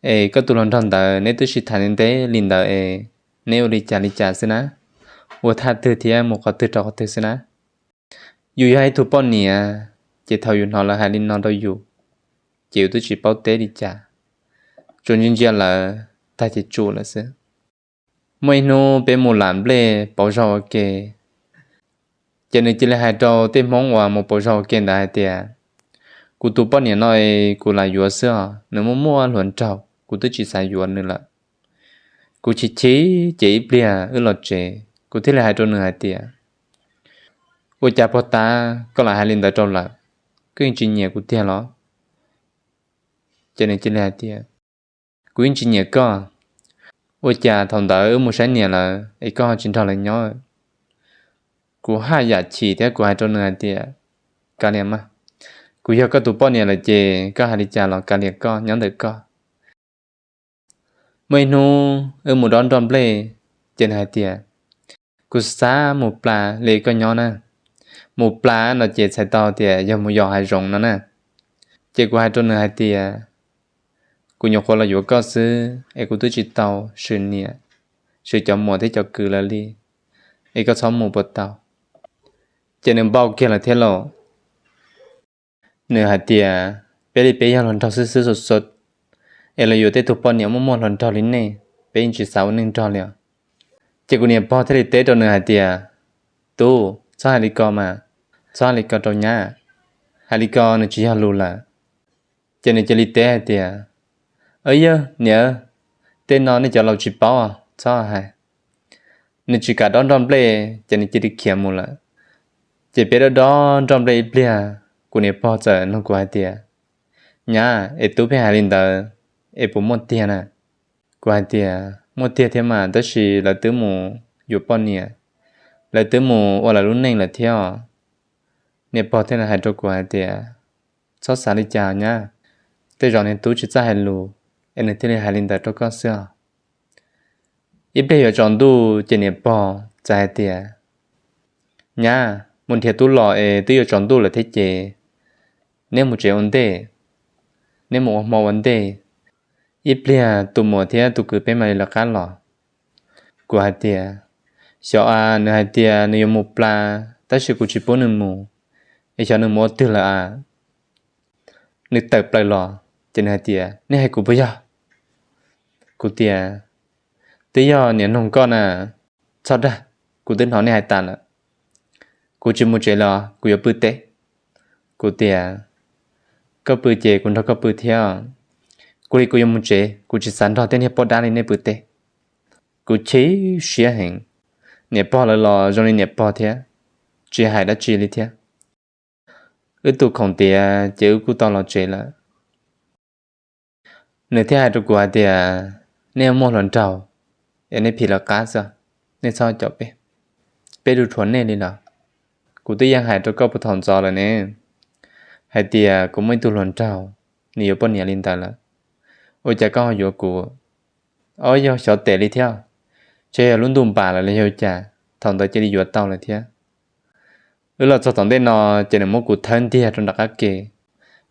Es koj tus hluas nraug ntawd neb twb sib tham ntev ntev li ntawd es neb ua li cas li cas xwb na? Ua thaj twg thiab mus qhov twg rau qhov twg xwb na? Yus yog ib tug poj niam, ces thaum yus hnov lawv hais li no rau yus, ces yus twb tsis paub teb li cas, tsuas ntsia ntsia lawv tag ces tsum lawm xwb. Muaj ib hnub peb mus lam nplej pauv zog ua ke, ces nws cia li hais rau tej Hmoob uas mus pauv zog ua ke ntawd hais tias, kuv tus poj niam no es kuv lam yuav xwb os, nws muaj muaj hluas nraug, kuv twb tsis xav yuav nws lawm. Kuv chim chim ces ib pliag wb los tsev, kuv thiaj li hais rau nws hais tias, ua cas puag ta koj lam hais li ntawd rau lawv? Koj yeej tsis nyiam kuv tiag los? Ces nws cia li hais tias, kuv yeej tsis nyiam koj. Ua cas thaum ntawd wb mus saib niam lawv es koj ho tsis nrog lawv nyob? Kuv haj yam chim thiab kuv hais rau nws hais tias, kav liam mas, kuv yog koj tus poj niam lawm ces koj hais li cas los kav liam koj nyob ntawm koj. Muaj ib hnub wb mus dob nroj nplej, ces nws hais tias, kuv xav mus plas li koj nyob na. Mus plas no ces txhais tau tias yog mus yos hav zoov no na. Ces kuv hais rau nws hais tias, kuv nyuam qhuav los yuav koj xwb es kuv twb tsis tau swm niam, swm cov muam thiab cov kwv lawv li, es koj txhob mus puas tau? Ces nws npau kiag lawm thiab lauj. Nws hais tias, peb li peb yog hluas nraug xwb xwb xus xus, es los yuav tej tug poj niam muaj muaj hluas nraug li nej, peb yeej tsis xav ua neej nrog li os. Ces kuv niam pog thiaj li teb rau nws hais tias, tub, txhob hais li ko mas, txhob hais li ko rau nyab, hais li ko nws tsis yog lus lawm. Ces nws cia li teb hais tias, yog niam, tej no nej cov laus tsis paub, txhob hais. Nws tsis kam dob nroj nplej ces nws cia li khiav mus lawm. Ces peb dob dob nroj nplej ib pliag, kuv niam pog txawm nug kuv hais tias, nyab, es tub pheej hais li ntawd es puas muaj tiag na? Kuv hais tias, muaj tiag thiab mas, tab sis lawv twb mus yuav poj niam, lawv twb mus ua lawv lub neej lawm thiab os. Niam pog thiaj hais rau kuv hais tias, txhob xav li cas nyab, tej zaum niag tub tsis txawj hais lus es nws thiaj li hais li ntawd rau koj xwb os. Ib pliag yuav tsaus ntuj ces niam pog txawm hais tias, nyab, mus nrhiav tub los es twb yuav tsaus ntuj lawm thiab ces neb mus tsev ua ntej, neb mus ua hmo ua ntej, ib pliag tus muam thiab tus kwv peb mam li lawv qab los. Kuv hais tias, xyov as, nws hais tias nws yuav mus plas tab sis kuv tsis pub nws mus, es xyov nws mus ua twg lawm as. Nws tawm plaws los ces nws hais tias, nej hais kuv puas yog? Kuv tias, twb yog niam noog koj na, txhob dag, kuv twb hnov nej hais tas lawm. Kuv tsis mus tsev los kuv yuav pw teb. Kuv tias, koj pw ces kuv nrog koj pw thiab. Kuv li kuv yuav mus tsev, kuv tsis xav nrog tej niag poj dab li nej pw teb. Kuv chim siab heev, niam pog lawv los zoo li niam pog thiab, tsis hais dab tsi li thiab. Wb tu khoom tiav ces wb kuj tau los tsev lawm. Nws thiaj hais rau kuv hais tias, nej muaj hluas nraug es nej phim lawv qab xwb, nej txhob caum peb, peb tsis dhuav nej li los. Kuv twb yeej hais rau koj puag thaum ntxov lawm ne, hais tias kuv muaj ib tug hluas nraug, nws yuav poj niam li ntawd lawm, ua cas koj ho yuav kuv? Ob, yog xyov tes li thiab, ntshe yog lub ntuj npam lawm los yog cas, thaum ntawd cia li yuav tau lawm thiab. Wb los txog tom ntej no ces nws muab kuv thawb ntiag rau nram qab ke.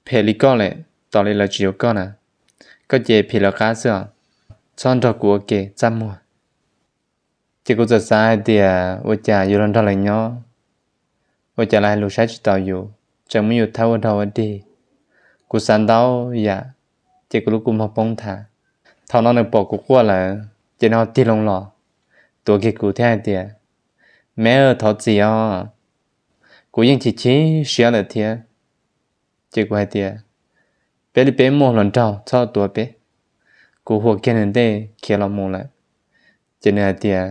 Phem li koj lawm, tos li lawv tsis yuav koj na, koj ces phim lawv qab xwb os, txhob nrog kuv ua ke txaj muag. Ces kuv txawm xav hais tias ua cas yus los nrog lawv nyob, ua cas lawv hais lus saib tsis taus yus, tseem muab yus thawb ua dog ua dig. Kuv xav ntau yam, ces kuv lub kua muag poob nthav. Thaum no nws pom kuv quaj lawm ces nws ho tig loo los, tuav kiag kuv thiab hais tias, me, thov txim os, kuv yeej chim chim siab lawm thiab. Ces kuv hais tias, peb li peb muaj hluas nraug, txhob tuav peb. Kuv hua kiag nws ntej khiav los mus lawm. Ces nws hais tias,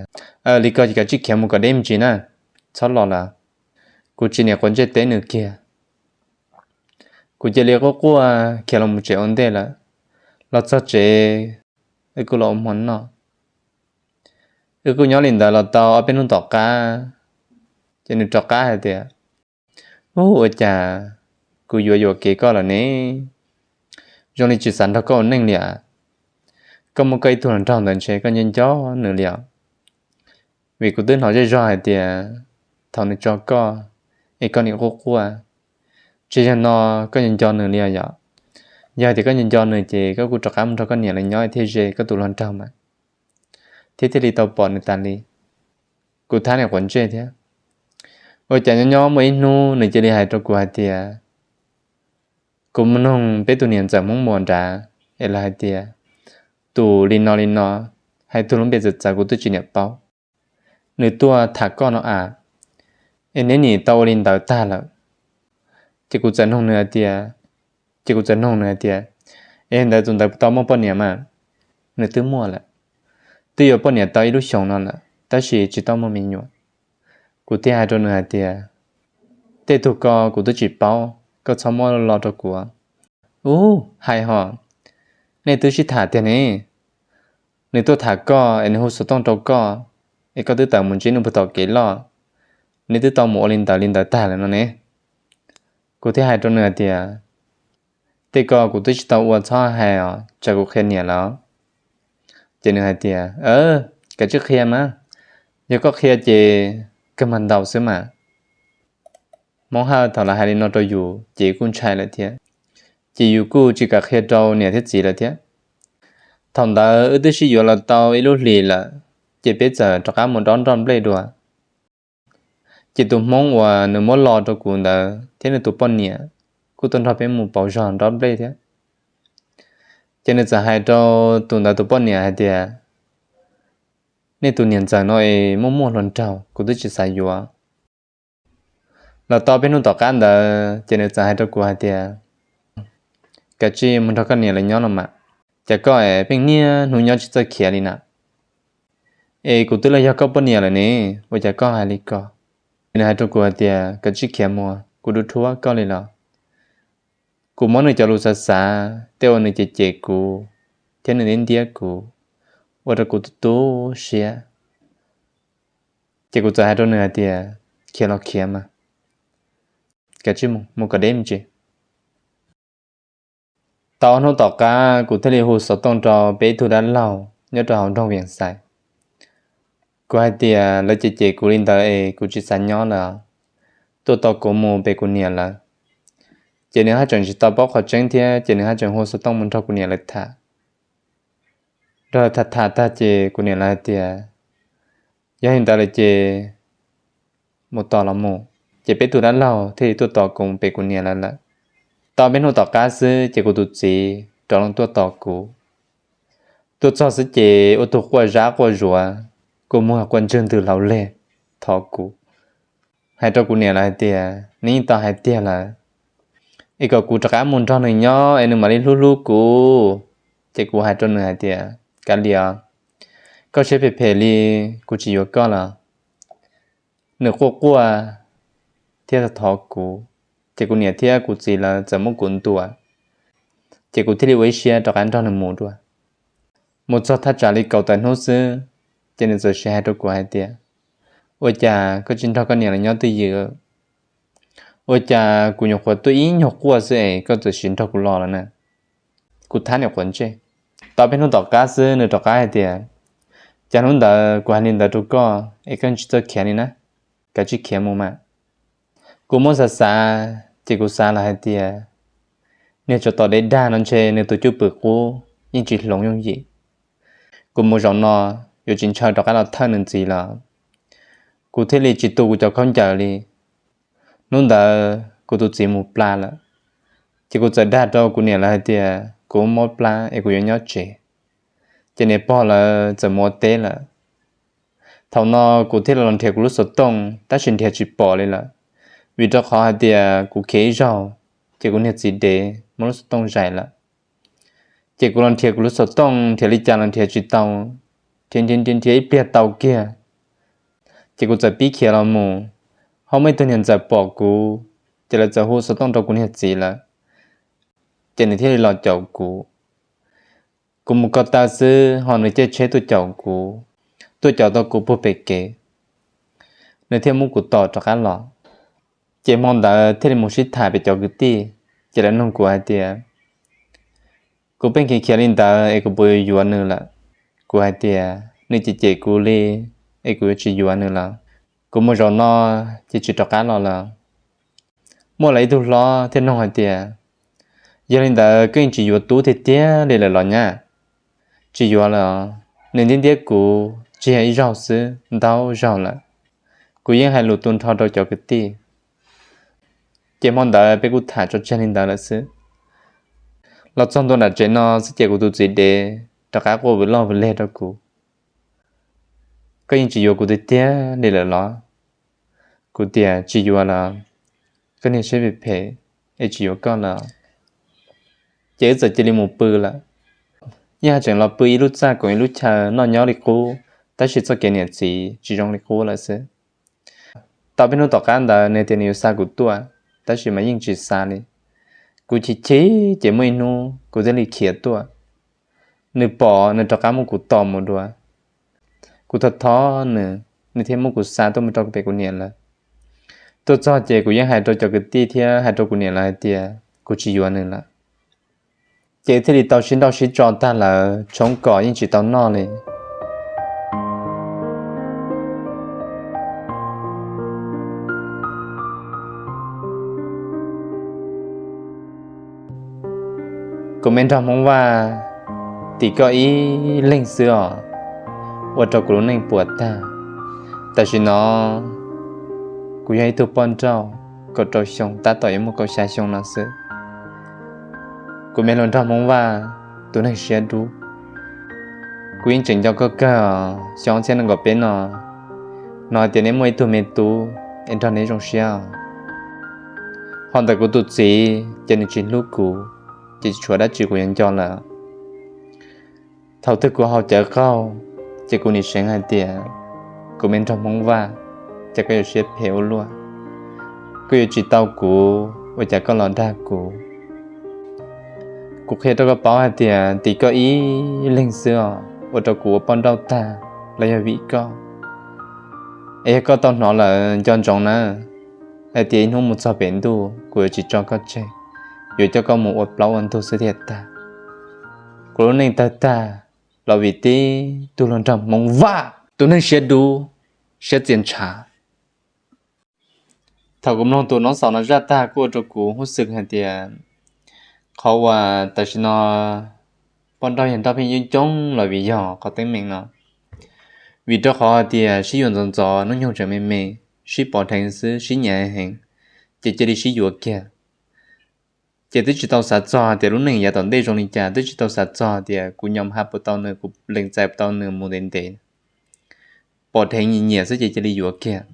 li ko ces kav tsij khiav mus kom deb me ntsis na, txhob los lawm. Kuv tsis niam quav ntsej teb nws kiag. Kuv cia li quaj quaj khiav los mus tsev ua ntej lawm. Los txog tsev, wb kuj los ua hmo noj. Wb kuj nyob li ntawd los tau ob peb hnub tom qab, ces nws rov qab hais tias, ub, ua cas kuv yuav yuam kev koj lawm ne? Zoo li tsis xav nrog koj ua neej li as. Koj muaj koj ib tug hluas nraug ntawd ntshe koj nco nco nws li os. Vim kuv twb hnov zej zog hais tias thaum nws tso koj es koj nim quaj quaj, tsis yog no koj nco nco nws li os yom. Yog tias koj nco nco nws ces koj kuj rov qab mus nrog koj niam lawv nyob thiaj ze koj tus hluas nraug mas, thiab thiaj li tau pom nws tas li. Kuv thab niam quav ntsej thiab. Ua cas nyob nyob muaj ib hnub nws cia li hais rau kuv hais tias, kuv mus noog peb tus niam ntxawm Hmoob Muas nrad es lawv hais tias tus li no li no, hais tug lub npe txawv txawv kuv twb tsis niam paub, nws tuaj tham koj no as, es neb nim tau ua li ntawd tag lawm. Ces kuv txawm noog nws hais tias, ces kuv txawm noog nws hais tias, es ntawd tus ntawd tau muaj poj niam mas? Nws twb muaj lawm, twb yuav poj niam tau ib lub xyoos no lawm tab sis tsis tau muaj me nyuam. Kuv thiaj hais rau nws hais tias, tej tug ko kuv twb tsis paub, koj txhob muab lo rau kuv. Ub, hais hos, nej twb sib tham tiag ne. Nws tuaj tham koj es nws hu xov tooj rau koj, es koj twb tawm mus ntsib nws puag tom kev loj, neb twb tau mus ua li ntawd li ntawd tag lawm no ne. Kuv thiaj hais rau nws hais tias, tej ko kuv twb tsis tau ua, txhob hais os, tsam kuv qhia niam lawv. Ces nws hais tias, kav tsij qhia mas, yog koj qhia ces kawg mas ntau xwb mas. Hmoob Hawj thaum lawv hais li no rau yus ces yus kuj ntshai lawm thiab, ces yus kuj tsis kam qhia rau niam thiab txiv lawm thiab. Thaum ntawd wb twb sib yuav los tau ib lub hlis lawm, ces peb txawm rov qab mus dob nroj nplej dua. Ces tus Hmoob uas nws muab lo rau kuv ntawd thiab nws tus poj niam kuj tuaj nrog peb mus pauv zog dob nplej thiab. Ces nws txawm hais rau tus ntawd tus poj niam hais tias, nej tus niam ntxawm no es muaj muaj hluas nraug, kuv twb tsis xav yuav. Los tau peb hnub tom qab ntawd ces nws txawm hais rau kuv hais tias, kav tsij mus nrog koj niam lawv nyob no mas, cas koj es pheej niaj hnub nyob tsis txawj khiav li na. Es kuv twb los yog koj poj niam lawm ne, ua cas koj hais li ko? Nws hais rau kuv hais tias, kav tsij khiav mus, kuv dub thuab koj li los. Kuv muab nws cov lus xav xav, tej uas nws cem cem kuv thiab nws ntiab ntiab kuv, ua rau kuv tu tu siab. Ces kuv txawm hais rau nws hais tias, khiav los khiav mas, kav tsij mus, mus kom deb me ntsis. Tau ob hnub tom qab kuv thiaj li hu xov tooj rau peb ib tug dab laug nyob rau hauv nroog Vias Xais. Kuv hais tias lawv cem cem kuv li ntawd es kuv tsis xav nyob lawm, tuaj tos kuv mus pem kuv niam lawv. Ces nws haj tseem tsis tau paub qhov tseeb thiab ces nws haj tseem hu xov tooj mus nrog kuv niam lawv tham. Nrog lawv tham tham tag ces kuv niam lawv hais tias, yog li ntawd lawm ces mus tos los mus. Ces peb tug dab laug thiaj li tuaj tos kuv pem kuv niam lawv lawm. Tau peb hnub tom qab xwb ces kuv tus txiv rov loo tuaj tos kuv. Tuaj txog xwb ces ua tug quaj zab quaj zuav, kua muag quaj ntswg ntws laus leg, thov kuv, hais rau kuv niam lawv hais tias nws yeej tau hais tiag lawm, es kom kuv rov qab mus nrog nws nyob es nws mam li hlub hlub kuv. Ces kuv hais rau nws hais tias, kav liam, koj siab phem phem li, kuv tsis yuav koj lawm. Nws quaj quaj thiab thov kuv, ces kuv niam thiab kuv txiv lawv txawm muab kuv ntuas, ces kuv thiaj li ua ib siab rov qab nrog nws mus dua. Mus txog thaj tsam li kaum tawm hnub xwb, ces nws txawm sim hais rau kuv hais tias, ua cas koj tsis nrog koj niam lawv nyob twj ywm? Ua cas kuv nyuam qhuav tuaj ib nyuag quaj xwb es koj txawm sim nrog kuv los lawm na? Kuv thab niam quav ntsej. Tau peb hnub tom qab xwb nws rov qab hais tias, cas hnub ntawd kuv hais li ntawd rau koj es koj tsis txawj khiav li na, kav tsij khiav mus mas. Kuv muab xav xav ces kuv xav los hais tias, niag tsov tom dev dag no ntshe nws tus cwj pwm qub yeej tsis hloov yooj yim. Kuv mus zaum no yuav tsis ntshaw rov qab los thawj nws ntxiv lawm. Kuv thiaj li tsis tu kuv cov khaub ncaws li. Hnub ntawd kuv tus txiv mus pla lawm, ces kuv txawm dag rau kuv niam lawv hais tias kuv mob plab es kuv yuav nyob tsev. Ces niam pog lawv txawm mus ua teb lawm. Thaum no kuv thiaj li los nrhiav kuv lub xov tooj tab sis nrhiav tsis pom li lawm, vim rau qhov hais tias kuv khiav ib zaug, ces kuv niag txiv dev muab lub xov tooj zais lawm. Ces kuv los nrhiav kuv lub xov tooj nrhiav li cas los nrhiav tsis tau, nrhiav nrhiav nrhiav nrhiav ib pliag tau kiag, ces kuv txawm pib khiav los mus. Ho muaj ib tug niag ntxawm pom kuv, ces lawv txawm hu xov tooj rau kuv niag txiv lawm, ces nws thiaj li los caum kuv. Kuv mus ko taw xwb ho nws caij tsheb tuaj caum kuv, tuaj caum tau kuv puag pem kev, nws thiaj muab kuv tom rov qab los. Ces hmo ntawd thiaj li mus sib tham pem cov kwv tij, ces lawv nug kuv hais tias, kuv pheej khiav khiav li ntawd es kuv puas yuav yuav nws lawm? Kuv hais tias nws cem cem kuv li, es kuv yuav tsis yuav nws lawm. Kuv mus zaum no ces tsis rov qab los lawm. Muaj lawv ib tug hlob thiaj nug hais tias, Yog li ntawd koj yeej tsis yuav Tub tiag tiag li lawm los nyab? Tsis yuav lawm os, nws ntiab ntiab kuv tsis yog ib zaug xwb, ntau zaug lawm. Kuv yeej hais lus tu nrho rau cov kwv tij, ces hmo ntawd peb kuj tham tso tseg li ntawd lawm xwb. Los txog ntua nram tsev no xwb ces kuv tus txiv dev rov qab quaj vwm loj vwm leg rau kuv. Koj yeej tsis yuav kuv tiag tiag li lawm los? Kuv tias tsis yuav lawm, koj niag siab phem phem, es tsis yuav koj lawm. Ces wb txawm cia li mus pw lawm. Yeej hais tseem los pw ib lub txaj koom ib lub chaw noj nyob li qub, tab sis txoj kev niam txiv tsis zoo li qub lawm xwb. Tau peb hnub tom qab ntawd nws tias nws yuav xa kuv tuaj, tab sis mas yeej tsis xa li. Kuv chim chim ces muaj ib hnub kuv thiaj li khiav tuaj. Nws pom nws rov qab muab kuv tos mus dua. Kuv thov thov nws, nws thiaj muab kuv xa tuaj mus rau pem kuv niam lawv. Tuaj txog ces kuv yeej hais rau cov kwv tij thiab hais rau kuv niam lawv hais tias kuv tsis yuav nws lawm. Ces thiaj li tau sib nrauj sib tso tag lawm, tshoob kom yeej tsis tau noj li. Kuv me nraug Hmoob Vaj, tim koj ib leeg xwb os, ua rau kuv lub neej puas tag. Tam sim no kuv yog ib tug poj nrauj kaum rau xyoo, tab tom yuav muaj kaum xya xyoo no xwb. Kuv me hluas nraug Hmoob Vaj, tus neeg siab dub, kuv yeej tseem nco koj kawg. Xyoo ob txhiab nees nkaum peb no, hnov tias nej muaj ib tug me tub es nrog neb zoo siab. Ho ntawm kuv tus txiv ces nws tsis hlub kuv, ces tsis tshuav dab tsi kuv yuav nco lawm. Thaum twg kuv haus cawv qaug, ces kuv nim seev hais tias, kuv me nraug Hmoob Vaj, cas koj yuav siab phem ua luaj? Koj yuav tsis tau kuv ua cas koj los dag kuv? Kuv qhia rau koj paub hais tias tim koj ib leeg xwb os, ua rau kuv ua poj nrauj tag los yog vim koj. Es yog koj tau hnov lawm nco ntsoov na, hais tias ib hnub mus txog pem ntuj kuv yuav tsis tso koj tseg, yuav coj koj mus ua plaub ua ntug xwb thiaj tag. Kuv lub neej tawg tag los vim tib tug hluas nraug Hmoob Vaj, tus neeg siab dub, siab txias ntshav. Thaum kuv mloog tus nob xaus no zaj tag kuj ua rau kuv hnov xwb hais tias, qhov uas tam sim no poj nrauj yawg nrauj pheej coob coob los vim yog qhov teeb meem no. Vim rau qhov hais tias sib yuav ntxov ntxov, hnub nyoog tseem me me, sib pov dheev xwb, sib nyiam heev, ces cia li sib yuav kiag. Ces twb tsis tau xav txog hais tias lub neej yav tom ntej zoo li cas, twb tsis tau xav txog hais tias kuv nyom ha puas tau nws, kuv lees txais puas tau nws mus ntev ntev. Pom dheev nyiam nyiam xwb ces cia li yuav kiag.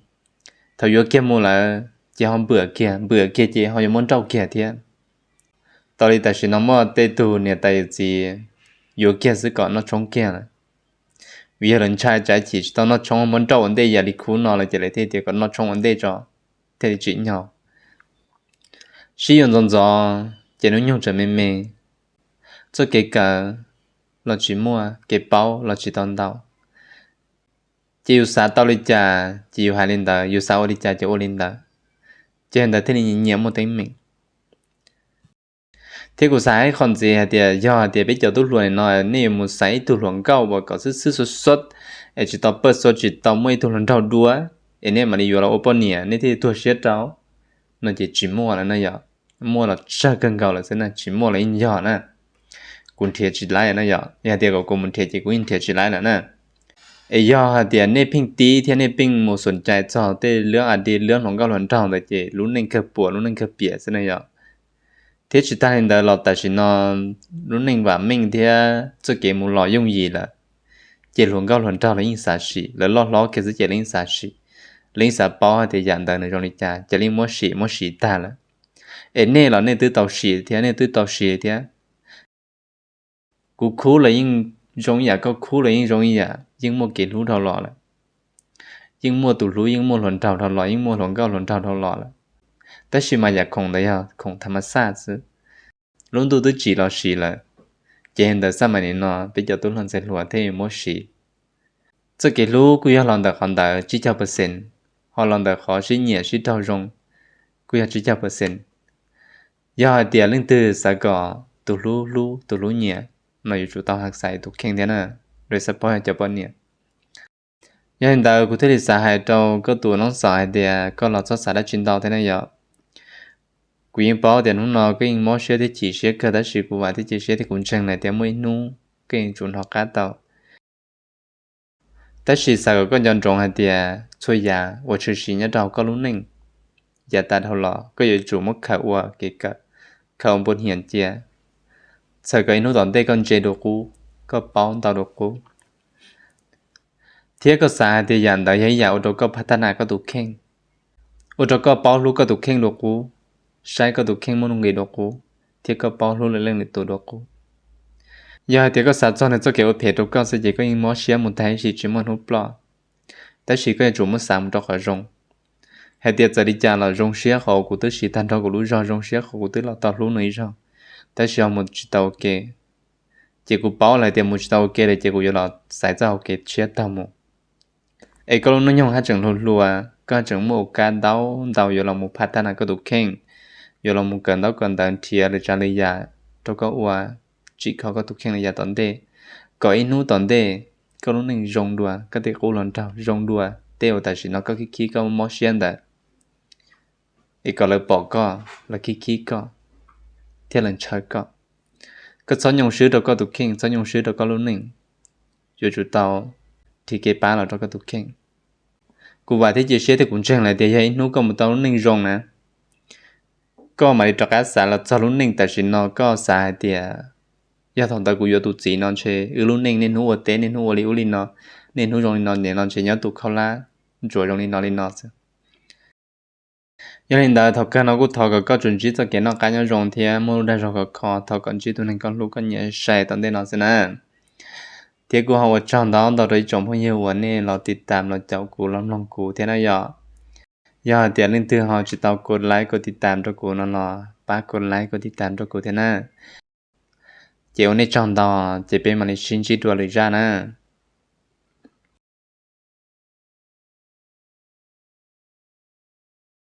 Thaum yuav kiag mus lawm ces ho npwam kiag, npwam kiag ces ho yuav muab nrauj kiag thiab. Tau li tam sim no muaj tej tug niam tais yawm txiv yuav kiag xwb kom noj tshoob kiag lawm. Vim yog lawv ntshai tsam ib chim tsis tau noj tshoob muab nrauj ua ntej yam li khub no lawm ces lawv thiaj tias kom noj tshoob ua ntej tso, thiaj li tsim nyog. Sib yuav ntxov ntxov ces hnub nyoog tseem me me, txoj kev kawm los tsis muaj, kev paub los tsis tau ntau. Ces yus xav tau li cas ces yus hais li ntawd, yus xav ua li cas ces ua li ntawd. Ces ntawd thiaj li nyiam muaj teeb meem. Thiab kuv xav hais qhov ntxiv hais tias yog hais tias peb cov tub hluas no nej yuav mus xaiv ib tug hluas nkauj uas kom xwb xwb xua xua, es tsis tau pawj xua, tsis tau muaj ib tug hluas nraug dua, es nej mam li yuav los ua poj niam, nej thiaj tuag siab rau no ces tsis muaj lawm na yom. Muaj los tsawg kawg nkaus lawm xwb na, tsis muaj los yeej yog na. Kuv nrhiav tsis laib na yom, yog hais tias kom kuv mus nrhiav ces kuv yeej nrhiav tsis laib lawm na. Es yog hais tias nej pheej tib thiab nej pheej mus xum cai txog tej lub a di lub hluas nkauj hluas nraug ntawd ces lub neej kawg puas lub neej kawg piam xwb na yom. Thiab tsis tag li ntawd los tam sim no lub neej vam meej thiab txoj kev mus los yooj yim lawm, ces hluas nkauj hluas nraug lawv yeej xav sim, lawv loj hlob kiag xwb ces lawv yeej xav sim, lawv yeej xav paub hais tias yam ntawd nws zoo li cas ces lawv yeej muab sim muab sim tag lawm. Es nej los nej twb tau sim thiab, nej twb tau sim thiab. Kuv khub los yeej zoo ib yam, koj khub los yeej zoo ib yam, yeej muaj kev hlub dhau los lawm. Yeej muaj tus hlub, yeej muaj hluas nraug dhau los, yeej muaj hluas nkauj hluas nraug dhau los lawm. Tab sis mas yam khoom ntawd yog khoom tha ma xaj xwb. Lub ntuj twb tsim los siv lawm, ces ntawm xaj mam nim no peb cov tub hluas ntxhais hluas thiaj muab siv. Txoj kev hlub kuj yog los ntawm qhov ntawd tsib caug percent, ho los ntawm qhov sib nyiam sib raug zoo kuj yog tsib caug percent. Yog hais tias leej twg xav kom tus hlub hlub tus hlub nyiam no yuav tsum tau ha xaiv tus kheej thiab na, lawv xav paub yog cov poj niam. Yog li ntawd kuv thiaj li xav hais rau koj tus noob xaus hais tias koj los txhob xav dab tsi ntau thiab na yom. Kuv yeej paub tias hnub no koj yeej mob siab thiab chim siab kawg, tab sis kuv vam thiab cia siab tias kuv ntseeg lawm tias muaj ib hnub koj yeej tsum hnov qab tau. Tab sis xav kom koj nco ntsoov hais tias txhua yam uas tshwm sim nyob rau koj lub neej, yav tas dhau los koj yuav tsum muab khaws ua kev kawm, khaws ua npua hiam cia, txhawm kom ib hnub tom ntej koj ntse dua qub, koj paub ntau dua qub, thiab koj xav hais tias yam ntawd yog ib yam ua rau koj phav thab nas koj tus kheej, ua rau koj paub hlub koj tus kheej dua qub, saib koj tus kheej muaj nuj nqis dua qub, thiab koj paub hlub lwm leej lwm tus dua qub. Yog hais tias koj xav txog nws txoj kev ua phem rau koj xwb ces koj yeej mob siab mus tag ib sim tsis muaj hnub ploj. Tab sis koj yuav tsum muab xav mus rau qhov zoo, hais tias txawm li cas los zoo siab qhov kuv twb siv tag nrho kuv lub zog, zoo siab qhov kuv twb los tau hlub nws ib zaug, tab sis ho mus tsis tau ua ke. Ces kuv paub lawm tias mus tsis tau ua ke lawm ces kuv yuav los xaiv txoj hau kev tshiab taug mus. Es koj lub hnub nyoog haj tseem hluas hluas, koj haj tseem muaj ua kab ntau ntau yuav los mus phav thab nas koj tus kheej, yuav los mus kawm ntaub kawm ntawv nrhiav lwm tsav lwm yam rau koj ua, tsim kho koj tus kheej li yav tom ntej, kom ib hnub tom ntej koj lub neej zoo dua, koj tej qub hluas nraug zoo dua, tej uas tam sim no koj khib khib koj mob siab ntawd, es kom lawv pom koj, lawv khib khib koj, thiab lawv ntshaw koj. Koj txhob nyoo swb rau koj tus kheej, txhob nyoo swb rau koj lub neej, yuav tsum tau nrhiav kev pab los rau koj tus kheej. Kuv vam thiab cia siab thiab kuv ntseeg lawm tias yog ib hnub koj mus tau lub neej zoo na, koj mam li rov qab xav los txog lub neej tam sim no, koj xav hais tias yog thaum ntawd kuv yuav tus txiv no ntshe wb lub neej niaj hnub ua teb, niaj hnub ua li ub li no, niaj hnub zoo li no, nim no ntshe nyob tus khaub hlab ntsuas zoo li no li no xwb. Yog li ntawd thaum kawg no kuj thov kom koj tsuas ntsib txoj kev noj qab nyob zoo thiab muaj lub dag zog khov kho, thov kom ntsib tus neeg koj hlub koj nyiam sai tom ntej no xwb na. Thiab kuj ho ua tsaug ntau ntau rau ib tsoom phooj ywg uas nej los tiv tam los caum kuv los mloog kuv thiab na yom. Yog hais tias leej twg ho tsis tau kos like kos tiv tam rau kuv no los pab kos like kos tiv tam rau kuv thiab na. Ces ua nej tsaug ntau, ces peb mam li sib ntsib dua lwm zaj na.